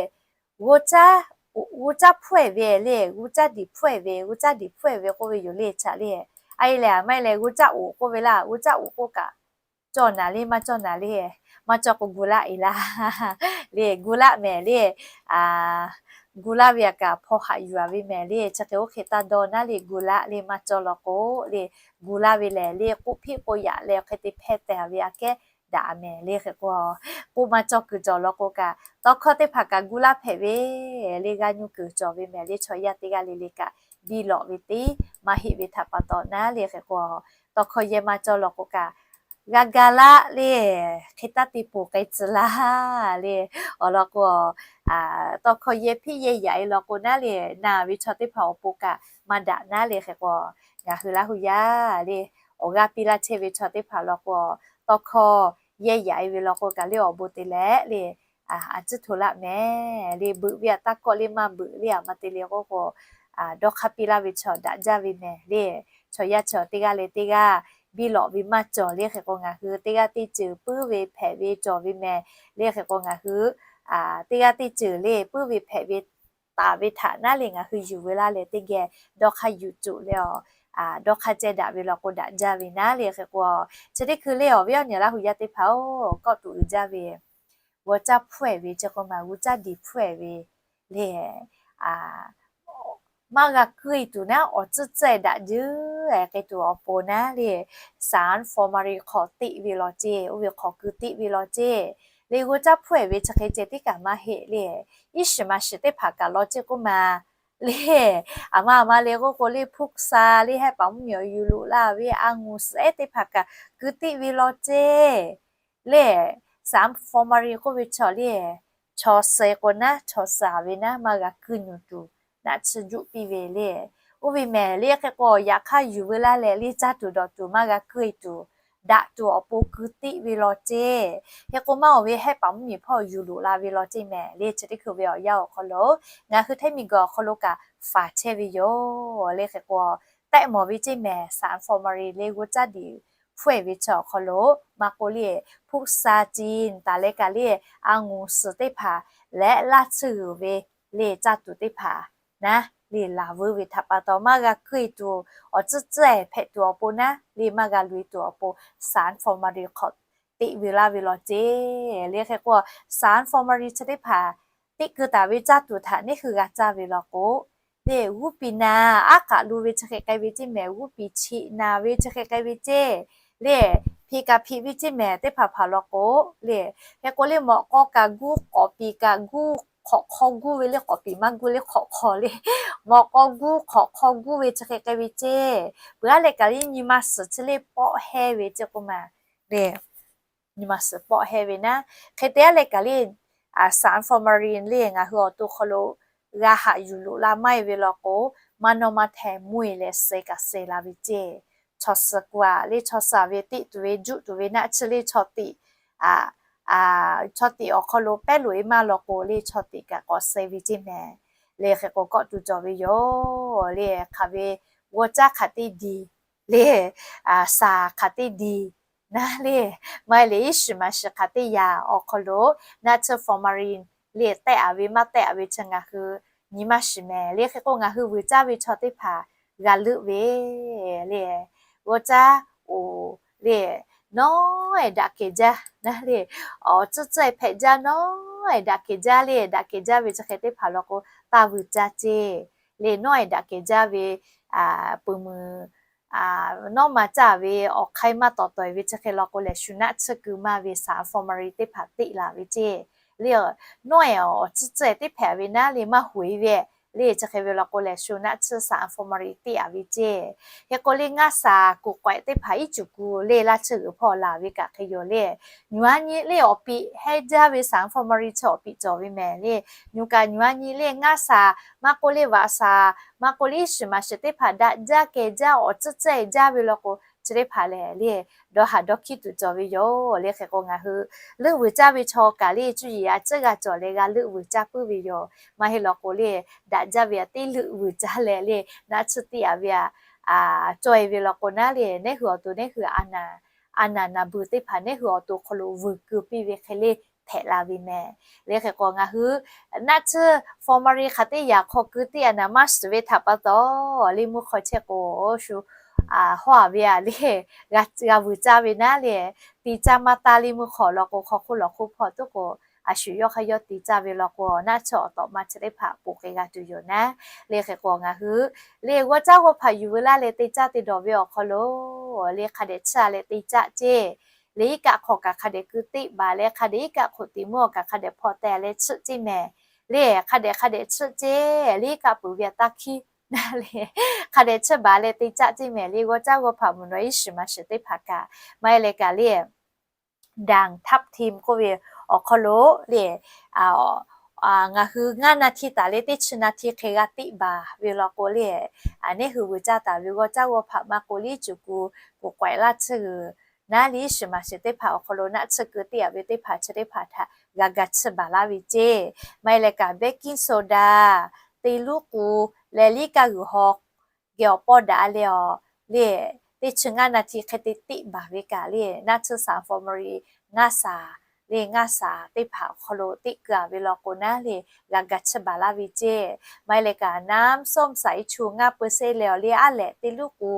g'uˇ caˇ, g'uˇ caˇ hpfuhˇ-ehˍ ve le, g'uˇ caˇ diˬ hpfuhˇ-ehˍ ve, g'uˇ caˇ diˬ hpfuhˇ-ehˍ ve k'oˆ ve yoˬ le. Chaꞈ le, a e lehˬ a maˇ e leh g'uˇ caˇ oꞈ k'oˆ ve laˇ. G'uˇ caˇ oꞈ k'oˆ kaꞈ cawˇ naˍ le maˇ cawˇ naˍ le, maˇ cawˇ k'o gu laˆ e laˇ le, gu laˆ mehˍ le. Gu laˇ ve aꞈ kaꞈ hpaw haꞈ yuˬ a ve mehˍ le. Chi hk'e oˇ hk'e taˇ dawˇ naˉ le, gu laˆ le maˇ cawˇ law k'o le, gu laˇ ve lehˬ le k'oˆ hpiˆ k'oˆ yaꞈ leh hk'e te hpehˇ tehˍ ve aꞈ kehˉ daꞈ mehˍ le. Hk'e k'o, k'oˆ maˇ cawˇ kuiˬ cawˬ law k'o kaꞈ tawˇ hkawˇ teˇ hpaˍ kaꞈ gu laˇ hpehꞈ ve le, g'aˇ nyuˇ kuiˬ cawˬ ve mehˍ le. Chaw yaˇ teˇ g'aˇ le le kaꞈ biˇ lawꞈ ve teˇ maˇ heˆ ve htaꞈ pa taw naˉ le. Hk'e k'o, tawˇ hkawˇ yehˇ maˇ cawˇ law k'o kaꞈ g'a ga laˆ le, hk'e taˇ te poˬ k'ai tcuh laˇ le. Awˬ lawn k'o, tawˇ hkawˇ yehˇ hpiˆ yehˇ yaꞈ e law k'o naˉ le, naˬ ve chaw teˇ hpaˍ awˬ pon kaꞈ maˇ daꞈ naˉ le. Hk'e k'o, ngaˬ hui Laˇ hu yaˇ le, awˬ g'aˇ piˇ laˇ chehˇ ve chaw teˇ hpaˍ law k'o, tawˇ hkawˇ yehˇ yaꞈ e ve law k'o kaꞈ le awˬ bon te leh le, a ciˉ hto laˆ mehˍ le. Beuꞈ ve aꞈ taˇ kawˆ le maˇ beuꞈ le, aˬ ma te le k'oˆ k'o, dawˇ hk'aˇ piˇ laˇ ve chaw daꞈ jaˇ ve mehˍ le. Chaw yaˇ chaw teˇ g'aˇ leh teˇ g'aˇ biˇ lawꞈ ve maˇ cawˬ le. Hk'e k'o ngaˬ hui teˇ g'aˇ teˇ ceuˬ puiˉ ve hpehꞈ ve cawˬ ve mehˍ le. Hk'e k'o ngaˬ hui teˇ g'aˇ teˇ ceuˬ le puiˉ ve hpehꞈ ve taˍ ve htaꞈ naˉ le ngaˬ hui yuˬ veu laˇ leh teˇ geh dawˇ hk'aˇ yuˬ tuˬ le a, dawˇ hk'aˇ ceh daꞈ ve law k'o daꞈ jaˇ ve naˉ le hk'e k'o, chi teˇ hkui le awˬ viˉ awˬ nyi Laˇ hu yaˇ teˇ hpaˍ-oˬ, kawˆ tuˬ uiˍ jaˇ ve g'awˇ caˇ hpfuhˇ-ehˍ ve chi k'o maˬ g'uˇ caˇ diˬ hpfuhˇ-ehˍ ve le maˇ g'a kuˇ-e tuˬ naˉ awˬ tcuhˇ tcuhˇ-ehˍ daꞈ jeuˉ-ehˍ k'ai tuˬ awˬ pon naˉ le, สารฟอร์มาลิน hk'aw teˆ ve law ceˇ, oˇ ve hk'aw keu teˆ ve law ceˇ. Le g'awˇ caˇ hpfuhˇ-ehˍ ve chi hk'e ceh tiˉ kaꞈ maˇ heˆ le, iˉ shiˍ maˍ shiˍ teˇ hpaˍ kaꞈ law ceˇ k'oˆ ma le, aˬ ma aˬ ma le k'oˆ k'o le พุทรา le hehˆ paˍ mvuhˇmiˬ awˬ yuˬ loꞈ la ve a nguˬ suhˍ ehˉ teˇ hpaˍ kaꞈ keu teˆ ve law ceˇ. Le สารฟอร์มาลิน k'oˆ ve chaw le, chaw suhˍ k'o naˉ chaw suhˍ ve naˉ maˇ g'a kuˇ nyuˬ tuˬ naˆ tsuhˇ juˆ piˇ ve le. Oˇ ve mehˍ le hk'e k'o yaꞈ hk'aˇ yuˬ veu laˇ leh le caˇ tuˬ dawˬ tuˬ maˇ g'a kuˇ-e tuˬ daꞈ tuˬ awˬ pon keu teˆ ve law ceˇ. Hk'e k'o maˇ awˬ ve hehˆ paˍ mvuhˇmiˬ hpawˇ yuˬ loꞈ la ve law ceˇ mehˍ le chi teˇ hkui ve awˬ yanˇ awˬ hk'aw lo ngaˬ hui hteˇ miˬ guiˬ awˬ hk'aw lo kaꞈ faˍ chehˇ ve yoˬ le hk'e k'o tehˆ mawˬ ve ceˇ mehˍ สารฟอร์มาลิน le g'awˇ caˇ diˬ hpfuhˇ-ehˍ ve chi awˬ hk'aw lo maˇ k'oˆ le พุทราจริง taˍ leh kaꞈ le a nguˬ suhˍ teˇ hpaˍ leh laˇ tsuhˇ g'uiˬ ve le caˇ tuˬ teˇ hpaˍ naˉ le laˬ veu ve htaꞈ pa taw maˇ g'a kuˇ-e tuˬ awˬ tcuhˇ tcuhˇ-ehˍ hpehꞈ tuˬ awˬ pon naˉ le maˇ g'a loꞈ-e tuˬ awˬ pon สารฟอร์มาลิน hk'aw teˆ ve laˇ ve law ceˇ. Le hk'e k'o สารฟอร์มาลิน chi teˇ hpaˍ teˆ keu taˍ ve caˇ tuˬ htaꞈ neˇ hui g'a caˇ ve law k'o le g'uˇ piˍ naˍ aˉ k'aꞈ lo ve chi hk'e k'ai ve ceˇ mehˍ, g'uˇ piˍ cheꞈ naˍ ve chi hk'e k'ai ve ceˇ le, hpeꞈ kaꞈ hpeꞈ ve ceˇ mehˍ teˇ hpaˍ hpaˍ law k'o le, hk'e k'o le mawꞈ k'aw kaꞈ guˇ, k'awꞈ piˍ kaꞈ guˇ, hk'awꞈ hk'aw guˇ ve le, k'awꞈ piˍ maˇ guˇ le hk'awꞈ hk'aw le, mawꞈ k'aw guˇ hk'awꞈ hk'aw guˇ ve chi hk'e k'ai ve ceˇ. Peuˬ aˉ leh kaꞈ le nyi ma suhˍ chi le pawˆ heˇ ve ceˇ k'oˆ ma le, nyi ma suhˍ pawˆ heˇ ve naˉ hk'e te aˉ leh kaꞈ le สารฟอร์มาลิน le ngaˬ hui awˬ to hk'aw lo g'a haꞈ yuˬ loꞈ la maˇ-e ve law k'o maˇ nawˇ maˇ hteh mvuhˇ-e leh suh kaꞈ suh la ve ceˇ. Chaw suhˍ k'o aꞈ le chaw suhˍ ve teˆ tuˬ ve juˆ tuˬ ve naˆ tsuhˇ le chaw tiꞈ chaw tiꞈ awˬ hk'aw lo pehˉ loꞈ-e maˇ law k'o le chaw tiꞈ kaꞈ k'awꞈ suh ve ceˇ mehˍ. Le hk'e k'o kawˆ tuˬ cawˬ ve yoˬ le hk'aˬ ve g'awˇ caˇ hk'aˬ teˇ diˬ le saˍ hk'aˬ teˇ diˬ naˉ le maˇ heˆ leh iˉ shiˍ maˍ shiˍ hk'aˬ teˇ yaꞈ awˬ hk'aw lo naˆ tsuhˇ ฟอร์มาลิน le tehˆ-a ve maˇ tehˆ-a ve chi ngaˬ hui nyi maˇ shiˍ mehˍ. Le hk'e k'o ngaˬ hui vuiˬ caˇ ve chaw teˇ hpaˍ g'a leuˆ ve le g'awˇ caˇ oˬ le nawˉ-ehˍ daꞈ kehˬ jaˇ naˉ le awˬ tcuhˇ tcuhˇ-ehˍ hpehꞈ jaˇ nawˉ-ehˍ daꞈ kehˬ jaˇ le daꞈ kehˬ jaˇ ve chi hk'e teˇ hpaˍ law k'o taˇ vuiˬ caˇ ceˇ. Le nawˉ-ehˍ daꞈ kehˬ jaˇ ve peuˬ meuˬ nawˉ ma caˇ ve awˬ hk'aiˇ maˇ tawˍ tawˍ-e ve chi hk'e law k'o lehˬ shu naˆ tsuhˇ keu maˇ ve สารฟอร์มาลิน teˇ hpaˍ teˆ la ve ceˇ. Le nawˉ-ehˍ awˬ tcuhˇ tcuhˇ-ehˍ teˇ hpehꞈ ve naˉ le maˇ hoꞈ-e ve le chi hk'e ve law k'o lehˬ shu naˆ tsuhˇ สารฟอร์มาลิน teˆ-a ve ceˇ. Hk'e k'o le ngaˇ saˍ kuˬ k'awehꞈ teˇ hpaˍ iˉ cuˬ ku le laˇ tsuhˇ g'uiˬ hpawˇ laˬ ve kaꞈ hk'e yoˬ le. Nyuˬ a nyi le awˬ piꞈ hehnˇ jaˇ ve สารฟอร์มาลิน chi awˬ piꞈ cawˬ ve mehˍ le. Nyuˬ kaꞈ nyuˬ a nyi le ngaˇ saˍ maˇ k'oˆ le vaꞈ saˍ maˇ k'oˆ le iˉ shiˍ maˍ shiˍ teˇ hpaˍ daꞈ jaˇ kehˬ jaˇ awˬ tcuhˇ tcuhˇ-ehˍ jaˇ ve law k'o chi teˇ hpaˍ lehˬ le dawˇ haˍ dawˇ hkiˇ tuˬ cawˬ ve yoˬ. Le hk'e k'o ngaˬ hui leuˆ vuiˬ caˇ ve chaw kaꞈ le cuˇ yiˍ a tcuhˉ g'a cawˬ leh g'a leuˆ vuiˬ caˇ puiˉ ve yoˬ. Maˇ heˆ law k'o le daꞈ jaˇ ve a teˇ leuˆ vuiˬ caˇ leh le naˆ tsuhˇ teˆ-a ve a cawˬ-e ve law k'o naˉ le neˇ hui awˬ to neˇ hui a naˍ naˍ beuˬ teˇ hpaˍ neˇ hui awˬ to hk'aw lo vuiˬ keu piˇ ve hk'e le hpehꞈ la ve mehˍ. Le hk'e k'o ngaˬ hui naˆ tsuhˇ ฟอร์มาลิน hk'aˬ teˇ yaꞈ hk'aw keu teˇ a naˍ maˇ shiˍ ve htaꞈ pa taw le mvuhˇ hk'aw chehˇ k'o shu hawˇ-a ve a le g'a vuiˬ caˇ ve naˉ le ti caˇ maˇ taˇ le mvuhˇ hk'aw law k'o hk'aw hk'oˆ lawˬ hk'oˆ hpawˇ tuˉ k'o a shu yawˇ hk'aˇ yawˇ ti caˇ ve law k'o naˆ tsuhˇ awˬ tawꞈ ma chi teˇ hpaˍ poˬ k'ai g'a tuˬ yoˬ naˉ. Le hk'e k'o ngaˬ hui le g'awˇ caˇ g'awˇ hpaꞈ yuˬ veu laˇ leh te caˇ te dawˬ ve awˬ hk'aw lo le hk'a dehꞈ tsuhˇ-a leh te caˇ ceˇ. Le iˉ kaˆ hk'aw kaꞈ hk'a dehꞈ keu teˆ baˬ leh hk'a dehꞈ iˉ kaˆ hk'oꞈ tiꞈ mvuhˇ awˬ kaꞈ hk'a dehꞈ hpawˇ teh leh tsuhˇ ceˇ mehˍ. Le hk'a dehꞈ hk'a dehꞈ tsuhˇ ceˇ le iˉ kaˆ peuˬ ve a taˇ hkiˇ naˉ le hk'a dehꞈ tsuhˇ baˬ leh te caˇ ceˇ mehˍ. Le g'awˇ caˇ g'awˇ hpaꞈ mvuhˬ nawˬ iˉ shiˍ maˍ shiˍ teˇ hpaˍ kaꞈ maˇ heˆ leh kaꞈ le ด่างทับทิม k'oˆ ve awˬ hk'aw lo le ngaˬ hui ngaˇ naˍ htiˇ taˍ leh teˇ chi naˍ htiˇ hk'e g'a teˆ baˬ ve law k'o le neˇ hui vuiˬ caˇ taˍ ve g'awˇ caˇ g'awˇ hpaꞈ maˇ k'oˆ le iˉ cuˬ ku kuˬ k'awehꞈ laˇ tsuhˇ g'uiˬ naˉ le iˉ shiˍ maˍ shiˍ teˇ hpaˍ awˬ hk'aw lo naˆ tsuhˇ keu teˆ-a ve teˇ hpaˍ chi teˇ hpaˍ htaꞈ g'a ga tsuhˇ baˬ laˇ ve ceˇ. Maˇ heˆ leh kaꞈ เบกกิ้งโซดา te luˉ k'u leh liˇ kaˇ g'uiˬ haw geh awˬ pawˇ daꞈ le awˬ le teˇ chi ngaˇ naˍ htiˇ hk'e te teˆ baˬ ve kaꞈ le naˆ tsuhˇ สารฟอร์มาลิน ngaˇ saˍ le ngaˇ shaˍ teˇ hpaˍ awˬ hk'aw lo teˇ keu-a ve law k'o naˉ le g'a ga chiˇ baˬ laˇ ve ceˇ. Maˇ heˆ leh kaꞈ น้ำส้มสายชู ngaˇ เปอร์เซ็นต์ leh awˬ le aˉ lehꞈ teˇ luˉ k'o,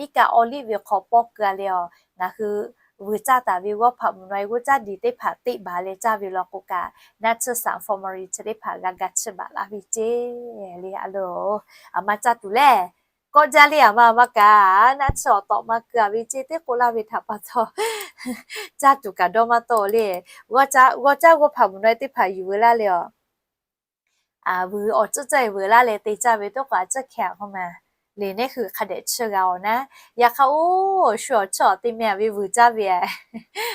iˉ kaˆ awˇ liˇ ve hk'aw pawˇ keu-a leh awˬ ngaˬ hui vuiˬ caˇ taˍ ve g'awˇ hpaꞈ mvuhˬ naw e g'oˇ caˇ diˬ teˇ hpaˍ teˇ baˬ leh caˇ ve law k'o kaꞈ, naˉ tsuhˇ saˍ formalin chi teˇ hpaˍ g'a ga chiˇ baˬ laˇ ve ceˇ le. A loˬ, aˬ ma caˇ tuˬ lehˬ, kawˆ jaˇ le aˬ ma maˇ kaꞈ, naˉ tsuhˇ awˬ tawꞈ ma keu-a ve ceˇ teˇ k'oˆ laˇ ve htaꞈ pa taw, caˇ tuˬ kaꞈ dawˇ maˇ tawˆ le. G'awˇ caˇ g'awˇ hpaꞈ mvuhˬ naw e teˇ hpaˍ yuˬ veu laˇ leh awˬ vuiˬ awˬ tcuhˉ tcuhˉ e vuiˬ laˇ leh te caˇ ve tawˇ k'o a tcuhˉ hkeh-a k'oˆ ma le, neˉ hui hk'a dehꞈ chiˇ g'a awˬ naˉ. Yaꞈ hk'aˇ oˇ shu awˬ tcuhˉ awˬ te meh-a ve vuiˬ caˇ ve-a,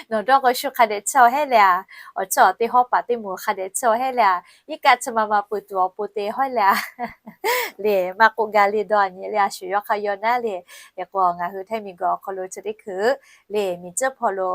nawˬ dawˇ k'o shu hk'a dehꞈ chiˇ awˬ hehˉ leh-a, awˬ tcuhˉ awˬ te hawˉ paˍ teˇ moˍ hk'a dehꞈ chiˇ awˬ hehˉ leh-a, iˉ kaˆ chi ma ma peuˬ tuˬ awˬ pon te hawˉ leh-a le, maˇ k'oˆ ga le dawˇ-a nyi le a shu yawˇ hk'a yaw naˉ le. Hk'e k'o ngaˬ hui Htaiˇ miˬguiˬ awˬ hk'aw lo chi teˇ hkui le miˬ tcuhˉ hpawˇ lo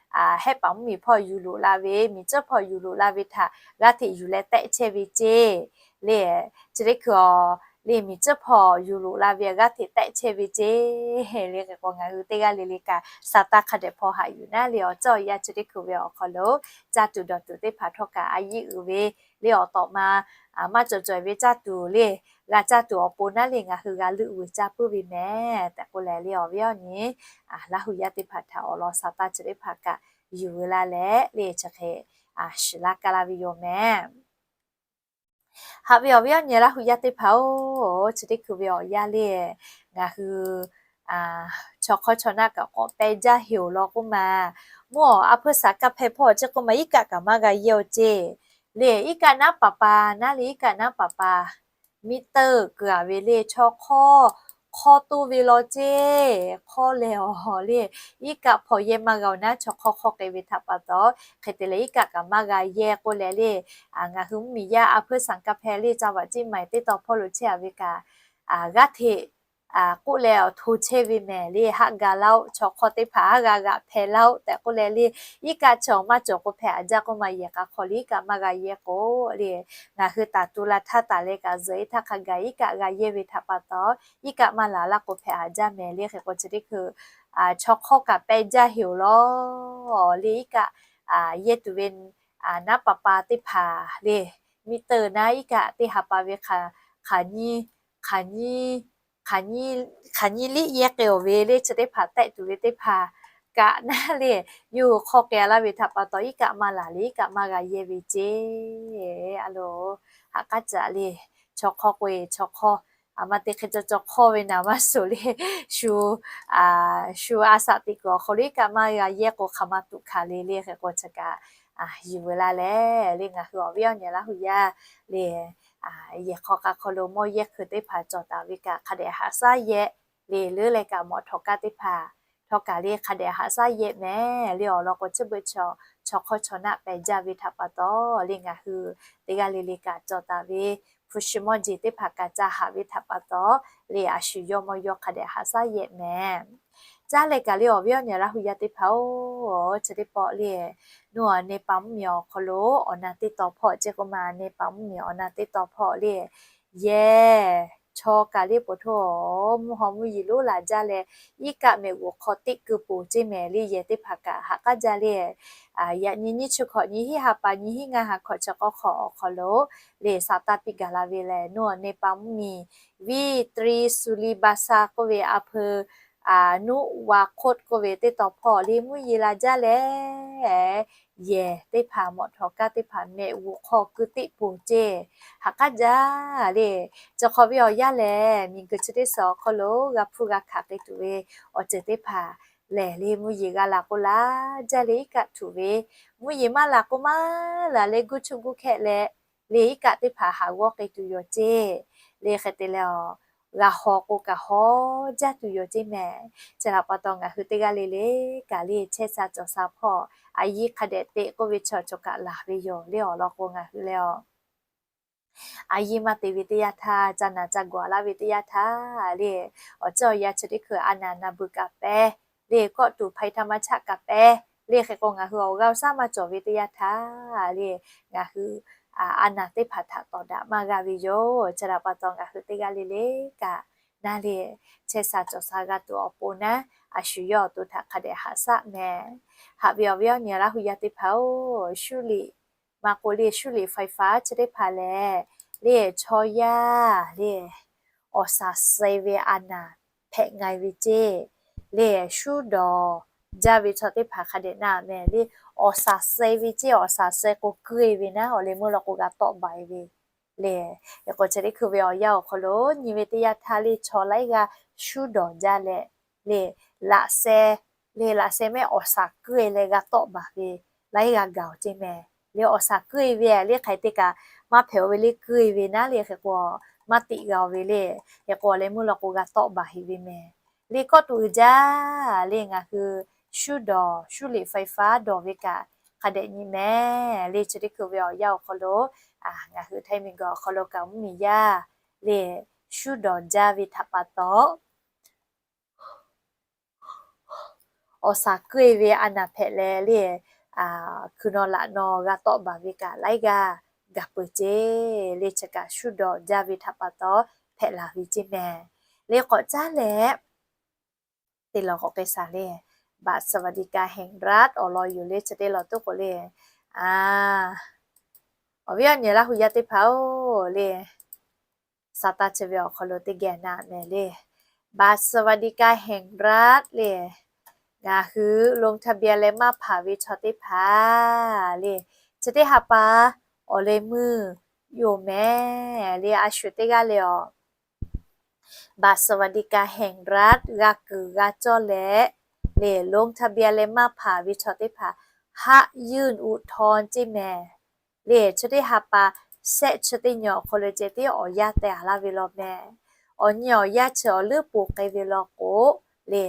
hehˉ paˍ mvuhˇmiˬ hpawˇ yuˬ loꞈ la ve, miˬ tcuhˉ hpawˇ yuˬ loꞈ la ve htaꞈ g'aˇ hteꞈ yuˬ leh tehˆ chehˇ ve ceˇ le. Chi teˇ hkui a le miˬ tcuhˉ hpawˇ yuˬ loꞈ la ve g'aˇ hteꞈ tehˆ chehˇ ve ceˇ le. Hk'e k'o ngaˬ hui teˇ g'aˇ le le kaꞈ sa taˇ hk'a dehꞈ hpaw haꞈ yuˬ naˉ le awˬ tcuhˉ awˬ yaˇ chi teˇ hkui ve awˬ hk'aw lo caˇ tuˬ dawˬ tuˬ teˇ hpaˍ htawˇ kaꞈ a yiˇ uiˍ ve le awˬ tawꞈ ma maˇ cawˬ cawˬ ve caˇ tuˬ le, g'a caˇ tuˬ awˬ pon naˉ le ngaˬ hui g'a leuˆ vuiˬ caˇ puiˉ ve mehˍ tehꞈ k'oˆ leh le awˬ viˉ awˬ nyi Laˇ hu yaˇ teˇ hpaˍ htaꞈ awˬ lawn sa taˇ chi teˇ hpaˍ kaꞈ yuˬ veu la leh le chi hk'e shiˍ laˇ kaˇ laˇ ve yoˬ mehˍ. Haꞈ ve awˬ viˉ awˬ nyi Laˇ hu yaˇ teˇ hpaˍ-oˬ, chi teˇ hkui ve awˬ yaˇ le ngaˬ hui chaw hk'awˇ chaw naˆ kaꞈ k'awꞈ peh jaˇ heˍ-oˬ law k'oˆ ma. Mvuhˇ awˬ a hpeuˇ saˍ kaˇ hpehˇ hpawˇ chi k'oˆ ma iˉ kaˆ kaꞈ maˇ g'a yehˇ-oˬ ceˇ le. Iˉ kaˆ naˉ paˍ pa naˉ le iˉ kaˆ naˉ paˍ pa meter keu-a ve le chaw hk'awˇ hk'awˇ toˇ ve law ceˇ. Hk'awˇ leh awˬ le iˉ kaˆ hpaw yehˇ maˇ g'a-oˬ naˉ chaw hk'awˇ hk'awˇ k'ai ve htaꞈ pa taw, hk'e te leh iˉ kaˆ kaꞈ maˇ g'a yehˇ k'oˆ leh le, ngaˬ hui mvuhˇmiˬ yaˇ a hpeuˇ saˍ kaˇ hpehˇ le ca vaꞈ ciˇ ma-e teˇ taw hpawˇ lo chehˇ-a ve kaꞈ g'aˇ hteꞈ k'oˆ leh awˬ hto chehˇ ve mehˍ le haˆ ga laˇ-oˆ, chaw hk'awˇ teˇ hpaˍ haˉ g'a g'aꞈ hpehꞈ laˇ-oˆ tehꞈ k'oˆ leh le, iˉ kaˆ chi awˬ maˇ cawˬ k'o hpehꞈ-a jaˇ k'oˆ ma yehˬ k'a hk'aw le iˉ kaˆ maˇ g'a yehˇ k'o le, ngaˬ hui taˍ tu la htaˇ taˍ leh kaꞈ zuhꞈ-e htaˇ hk'a gaˬ iˉ kaˆ g'a yehˇ ve htaꞈ pa taw, iˉ kaˆ maˇ laˬ laˇ k'o hpehꞈ-a jaˇ mehˍ le. Hk'e k'o chi teˇ hkui chaw hk'awˇ kaꞈ peh jaˇ heˍ-oˬ law le iˉ kaˆ yehˇ tuˬ ve naˉ paˍ pa teˇ hpaˍ le meter naˉ iˉ kaˆ teˇ ha pa ve hk'aˬ nyi hk'aˬ nyi hk'aˬ nyi liˇ yehˇ k'ai-oˬ ve le chi teˇ hpaˍ tehˆ tuˬ ve teˇ hpaˍ kaꞈ naˉ le, yawˇ hui hk'awˇ k'ai-a laˇ ve htaꞈ pa taw iˉ kaˆ maˇ laˬ le iˉ kaˆ maˇ g'a yehˇ ve ceˇ. A loˬ, haꞈ k'aˉ caꞈ le, chaw hk'awˇ k'o-e chaw hk'awˇ, aˬ ma te hk'e caw caw hk'awˇ ve naˍ maˇ suˍ le, shu shu a shaꞈ teꞈ kuiˬ awˬ hk'aw lo iˉ kaˆ maˇ g'a yehˇ k'o hk'aˬ ma tuꞈ hkanˍ le le. Hk'e k'o chi kaꞈ yuˬ veu la leh le ngaˬ hui awˬ viˉ awˬ nyi Laˇ hu yaˇ le yehˬ hk'aw k'a hk'aw lo mawˇ yehˇ hkui teˇ hpaˍ cawˬ taˍ ve kaꞈ hk'a dehꞈ haꞈ shaˉ yehˇ le leuˉ leh kaꞈ mawꞈ htawꞈ kaˇ teˇ hpaˍ htawˇ kaꞈ le hk'a dehꞈ haꞈ shaˉ yehˇ mehˍ le awˬ lawn k'o chi beuꞈ chaw hk'awˇ chaw naˆ peh jaˇ ve htaꞈ pa taw le ngaˬ hui teˇ g'aˇ le le kaꞈ cawˬ taˍ ve hpu shi mawˇ jeˬ teˇ hpaˍ kaꞈ ca haꞈ ve htaꞈ pa taw le a shu yawˇ mawˇ yawˇ hk'a dehꞈ haꞈ shaˉ yehˇ mehˍ. Caˇ leh kaꞈ le awˬ viˉ awˬ nyi Laˇ hu yaˇ teˇ hpaˍ-oˬ, chi teˇ pawˆ le nuˇ awˬ ne pa mvuhˇmiˬ awˬ hk'aw lo awˬ na teˇ taw hpawˇ ceˇ k'oˆ ma ne pa mvuhˇmiˬ awˬ na teˇ taw hpawˇ le yehˬ chaw kaꞈ le poˬ htoˇ mvuhˇ haw mvuhˇ yeˬ lonˉ laˬ jaˇ leh iˉ kaˆ mehꞈ g'uˬ hk'aw teˇ keu poˬ ceˇ mehˍ le yehˬ teˇ hpaˍ kaꞈ haꞈ k'aˉ jaˇ le. Yaꞈ nyi nyiˇ chi hkawꞈ nyi hiˉ ha pa nyi hiˉ ngaˇ ha hkawꞈ chi k'awˇ hk'awꞈ awˬ hk'aw lo le sa taˇ piˇ gaˬ la ve lehˬ nuˇ awˬ ne pa mvuhˇmiˬ viˇ tri su li ba sa k'oˆ ve a hpeu nuˇ wa hk'oˆ k'oˆ ve teˇ taw hpawˇ le mvuhˇ yeˬ la jaˇ leh yehˬ teˇ hpaˍ mawꞈ htawꞈ kaˇ teˇ hpaˍ mehꞈ g'uˬ hk'aw keu teˇ poˬ ceˇ haꞈ k'aˉ jaˇ le. Chi hk'awꞈ ve awˬ yanˇ lehˬ miˬguiˬ chi teˇ suhˍ awˬ hk'aw lo g'a hpuˇ g'a hkanˍ k'ai tuˬ ve awˬ ceuˬ teˇ hpaˍ lehˬ le mvuhˇ yeˬ g'a laˬ k'o laˬ jaˇ le iˉ kaˆ htuꞈ ve, mvuhˇ yeˬ maˇ laˬ k'o maˇ laˬ leh guˇ chuˇ guˇ hkehˆ leh le iˉ kaˆ teˇ hpaˍ haˍ g'awˇ k'ai tuˬ yoˬ ceˇ le. Hk'e te leh awˬ g'a haw k'o kaꞈ haw jaˇ tuˬ yoˬ ceˇ mehˍ. Chi htaꞈ pa taw ngaˬ hui teˇ g'aˇ le le kaꞈ le chehˇ sha cawˬ sha hpawˇ a yiˇ hk'a dehꞈ teꞈ k'oˆ ve chaw cawˬ kaꞈ laˬ ve yoˬ le awˬ lawn k'o ngaˬ hui leh a a yiˇ maˇ te ve teˇ yanˇ htaˇ ca naˬ ca gawˬ laˇ ve teˇ yanˇ htaˇ le awˬ ceuˬ awˬ yanˇ chi teˇ hkui a naˬ naˬ beuꞈ kaꞈ pehˇ le kawˆ tuˬ hpaˇ htaˇ maˇ chaˆ kaꞈ pehˇ le. Hk'e k'o ngaˬ hui awˬ g'aˇ awˬ shaˉ maˇ cawˬ ve teˇ yanˇ htaˇ le ngaˬ hui a naˬ teˇ hpaˍ htaꞈ tawˍ daꞈ maˇ g'a ve yoˬ. Chi htaꞈ pa taw ngaˬ hui teˇ g'aˇ le le kaꞈ naˉ le, chehˇ sha cawˬ sha g'a tuˬ awˬ pon naˉ, a shu yawˇ awˬ to htaꞈ hk'a dehꞈ haꞈ shaˆ meh. Haꞈ ve awˬ viˉ awˬ nyi Laˇ hu yaˇ teˇ hpaˍ-oˬ, shuˉ liꞈ, maˇ k'oˆ le shuˉ liꞈ ไฟฟ้า chi teˇ hpaˍ lehˬ, le chaw yaˇ le awˬ shaˍ suh ve a naˍ hpehꞈ nga ve ceˇ, le shuˉ dawˬ jaˇ ve chaw teˇ hpaˍ hk'a dehꞈ naˉ meh le, awˬ shaˍ suh ve ceˇ, awˬ shaˍ suh k'o keu-e ve naˉ, awˬ leh meuˇ law k'o g'a tawˆ baˬ-e ve le. Hk'e k'o chi teˇ hkui ve awˬ yanˇ awˬ hk'aw lo nyi ve teˇ yanˇ htaˇ le chaw laiˉ g'aˇ shuˉ dawˬ jaˇ leh, le laꞈ sheh, le laꞈ sheh mehˆ awˬ shaˍ keu-e leh g'a tawˆ baˬ ve laiˉ g'aˇ gaˬ-oˬ ceˇ meh. Le awˬ shaˍ keu-e ve le hk'aˬ hk'e te kaꞈ maˇ hpehꞈ-o ve le, keu-e ve naˉ le hk'e k'o maˇ teꞈ g'a-o ve le. Hk'e k'o awˬ leh meuˇ law k'o g'a tawˆ baˬ heꞈ ve meh. Le kawˆ tuˬ uiˍ jaˇ le ngaˬ hui shuˉ dawˬ, shuˉ liꞈ ไฟฟ้า dawˬ ve kaꞈ hk'a dehꞈ nyi meh. Le chi teˇ hkui ve awˬ yanˇ awˬ hk'aw lo ngaˬ hui Htaiˇ miˬguiˬ awˬ hk'aw lo kaꞈ mvuhˇmiˬ yaˇ le shuˉ dawˬ jaˇ ve htaꞈ pa taw, awˬ shaˍ keu-e ve a naˍ hpehꞈ leh le, hkui naw laꞈ naw g'a tawˆ baˬ ve kaꞈ laiˉ g'aˇ gaˬ peuˬ ceˇ. Le chi kaꞈ shuˉ dawˬ jaˇ ve htaꞈ pa taw hpehꞈ la ve ceˇ meh. Le k'awꞈ caˉ leh, teˇ law k'awꞈ k'ai shaˍ le, บัตรสวัสดิการแห่งรัฐ awˬ lawn yoˬ le chi teˇ law tuˉ k'o le, a, awˬ viˉ awˬ nyi Laˇ hu yaˇ teˇ hpaˍ-oˬ le, sa taˇ chi ve awˬ hk'aw lo teˇ geh naꞈ meh le, บัตรสวัสดิการแห่งรัฐ le, ngaˬ hui ลงทะเบียน leh maˇ hpanˍ ve chaw teˇ hpaˍ le, chi teˇ ha pa awˬ leh meuˇ yoˬ meh. Le a shu teˇ g'aˇ le awˬ บัตรสวัสดิการแห่งรัฐ g'a kuiˬ g'a cawˇ leh, le ลงทะเบียน leh maˇ hpanˍ ve chaw teˇ hpaˍ หากยื่นอุทธรณ์ ceˇ meh. Le chi teˇ ha pa shehˆ chi teˇ nyi awˬ hk'aw lo ceh tiˉ awˬ yanˇ teh-a laˇ ve law meh. Awˬ nyi awˬ yanˇ chi awˬ leuˉ po k'ai ve law k'o, le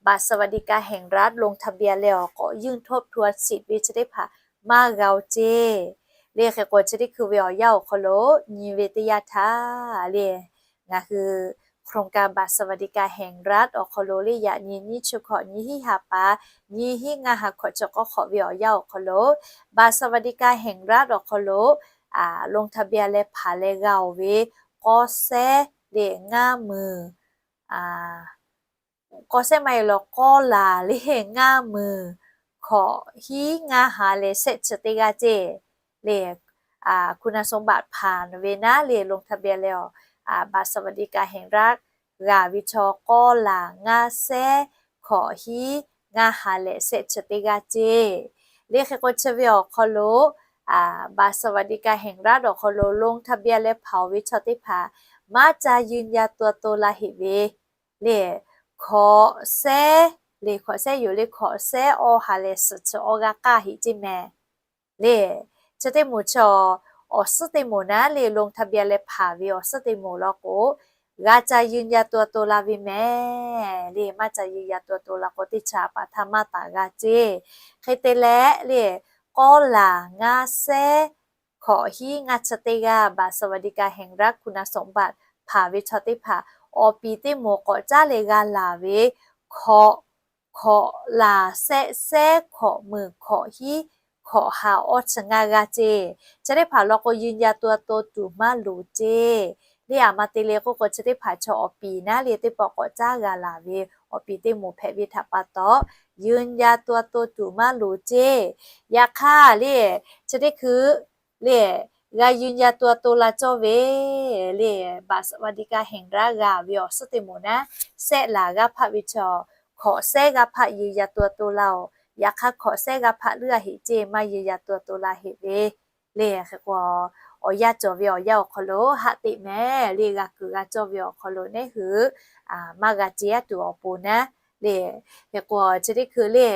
บัตรสวัสดิการแห่งรัฐ ลงทะเบียน leh awˬ k'awꞈ ยื่นทบทวนสิทธิ์ ve chi teˇ hpaˍ maˇ g'a-o ceˇ. Le hk'e k'o chi teˇ hkui ve awˬ yanˇ awˬ hk'aw lo nyi ve teˇ yanˇ htaˇ le, ngaˬ hui โครงการบัตรสวัสดิการแห่งรัฐ awˬ hk'aw lo le yaꞈ nyi nyiˇ chi hkawꞈ nyiˇ hinˉ ha pa, nyiˇ hinˉ ngaˇ ha hkawꞈ chi k'awˇ hk'awꞈ ve awˬ yanˇ awˬ hk'aw lo บัตรสวัสดิการแห่งรัฐ awˬ hk'aw lo ลงทะเบียน leh hpanˍ leh g'a-oˬ ve k'awˇ sehˉ le ngaˇ meunˍ, k'awˇ sehˉ maˇ heˆ law k'awˇ laˬ le ngaˇ meunˍ hkawꞈ hiˉ ngaˇ ha leh shehˆ chi teˇ g'aˇ ceˇ. Le hkui na song baꞈ hpanˍ ve naˉ le ลงทะเบียน leh awˬ บัตรสวัสดิการแห่งรัฐ g'a ve chaw k'awˇ laˬ ngaˇ sehˉ hkawꞈ hiˉ ngaˇ ha leh shehˆ chi teˇ g'aˇ ceˇ. Le hk'e k'o chi ve awˬ hk'aw lo บัตรสวัสดิการแห่งรัฐ awˬ hk'aw lo ลงทะเบียน leh hpanˍ-oˬ ve chaw teˇ hpaˍ maˇ ca ยืนยันตัวตน la heꞈ ve le hkawꞈ sehˉ, le hkawꞈ sehˉ yoˬ le hkawꞈ sehˉ awˇ ha leh suhˍ chi awˇ g'aˇ k'aˇ heꞈ ceˇ meh. Le chi teˇ moˍ chi awˬ suhˉ teˇ moˍ naˉ le ลงทะเบียน leh hpanˍ ve awˬ suhˉ teˇ moˍ law k'o, g'a ca ยืนยันตัวตน la ve meh. Le maˇ ca ยืนยันตัวตน la k'o teˇ cha pa htaˇ maˇ taˍ g'a ceˇ. Hk'e te leh le k'awˇ laˬ ngaˇ sehˉ hkawꞈ hiˉ ngaˇ chi teˇ g'aˇ บัตรสวัสดิการแห่งรัฐ คุณสมบัติ hpanˍ ve chaw teˇ hpaˍ awˬ piˍ teˇ moˍ k'awꞈ caˉ leh g'a laˬ ve hkawꞈ, hkawꞈ laˬ shehˆ sehˉ hkawꞈ meunˍ hkawꞈ hiˉ hkawꞈ ha awˇ chi ngaˇ g'aˇ ceˇ. Chi teˇ hpaˍ law k'o ยืนยันตัวตน tuˬ maˇ loˍ ceˇ. Le aˬ ma te le k'oˆ k'o chi teˇ hpaˍ chaw awˬ piˍ naˉ le teˇ pawˆ k'awꞈ caˉ g'a laˬ ve awˬ piˍ teˇ moˍ hpehꞈ ve htaꞈ pa taw, ยืนยันตัวตน tuˬ maˇ loˍ ceˇ. Yaꞈ hk'aˇ le chi teˇ hkui le g'a ยืนยันตัวตน la cawˇ ve le บัตรสวัสดิการแห่งรัฐ g'a ve awˬ suhˉ teˇ moˍ naˉ, sehˆ laˬ g'aˇ hpaˆ ve chaw hkawꞈ sehˉ g'aˇ hpaˆ ยืนยันตัวตน la-oˬ. Yaꞈ hk'aˇ hkawꞈ sehˉ g'aˇ hpaˆ leuˉ a heꞈ ceˇ maˇ ยืนยันตัวตน la heꞈ ve le. Hk'e k'o awˬ yanˇ cawˬ ve awˬ yanˇ awˬ hk'aw lo haˆ teꞈ meh le g'a kuiˬ g'a cawˇ ve awˬ hk'aw lo neˉ hui maˇ g'a ceˇ a tuˬ awˬ pon naˉ le. Hk'e k'o chi teˇ hkui le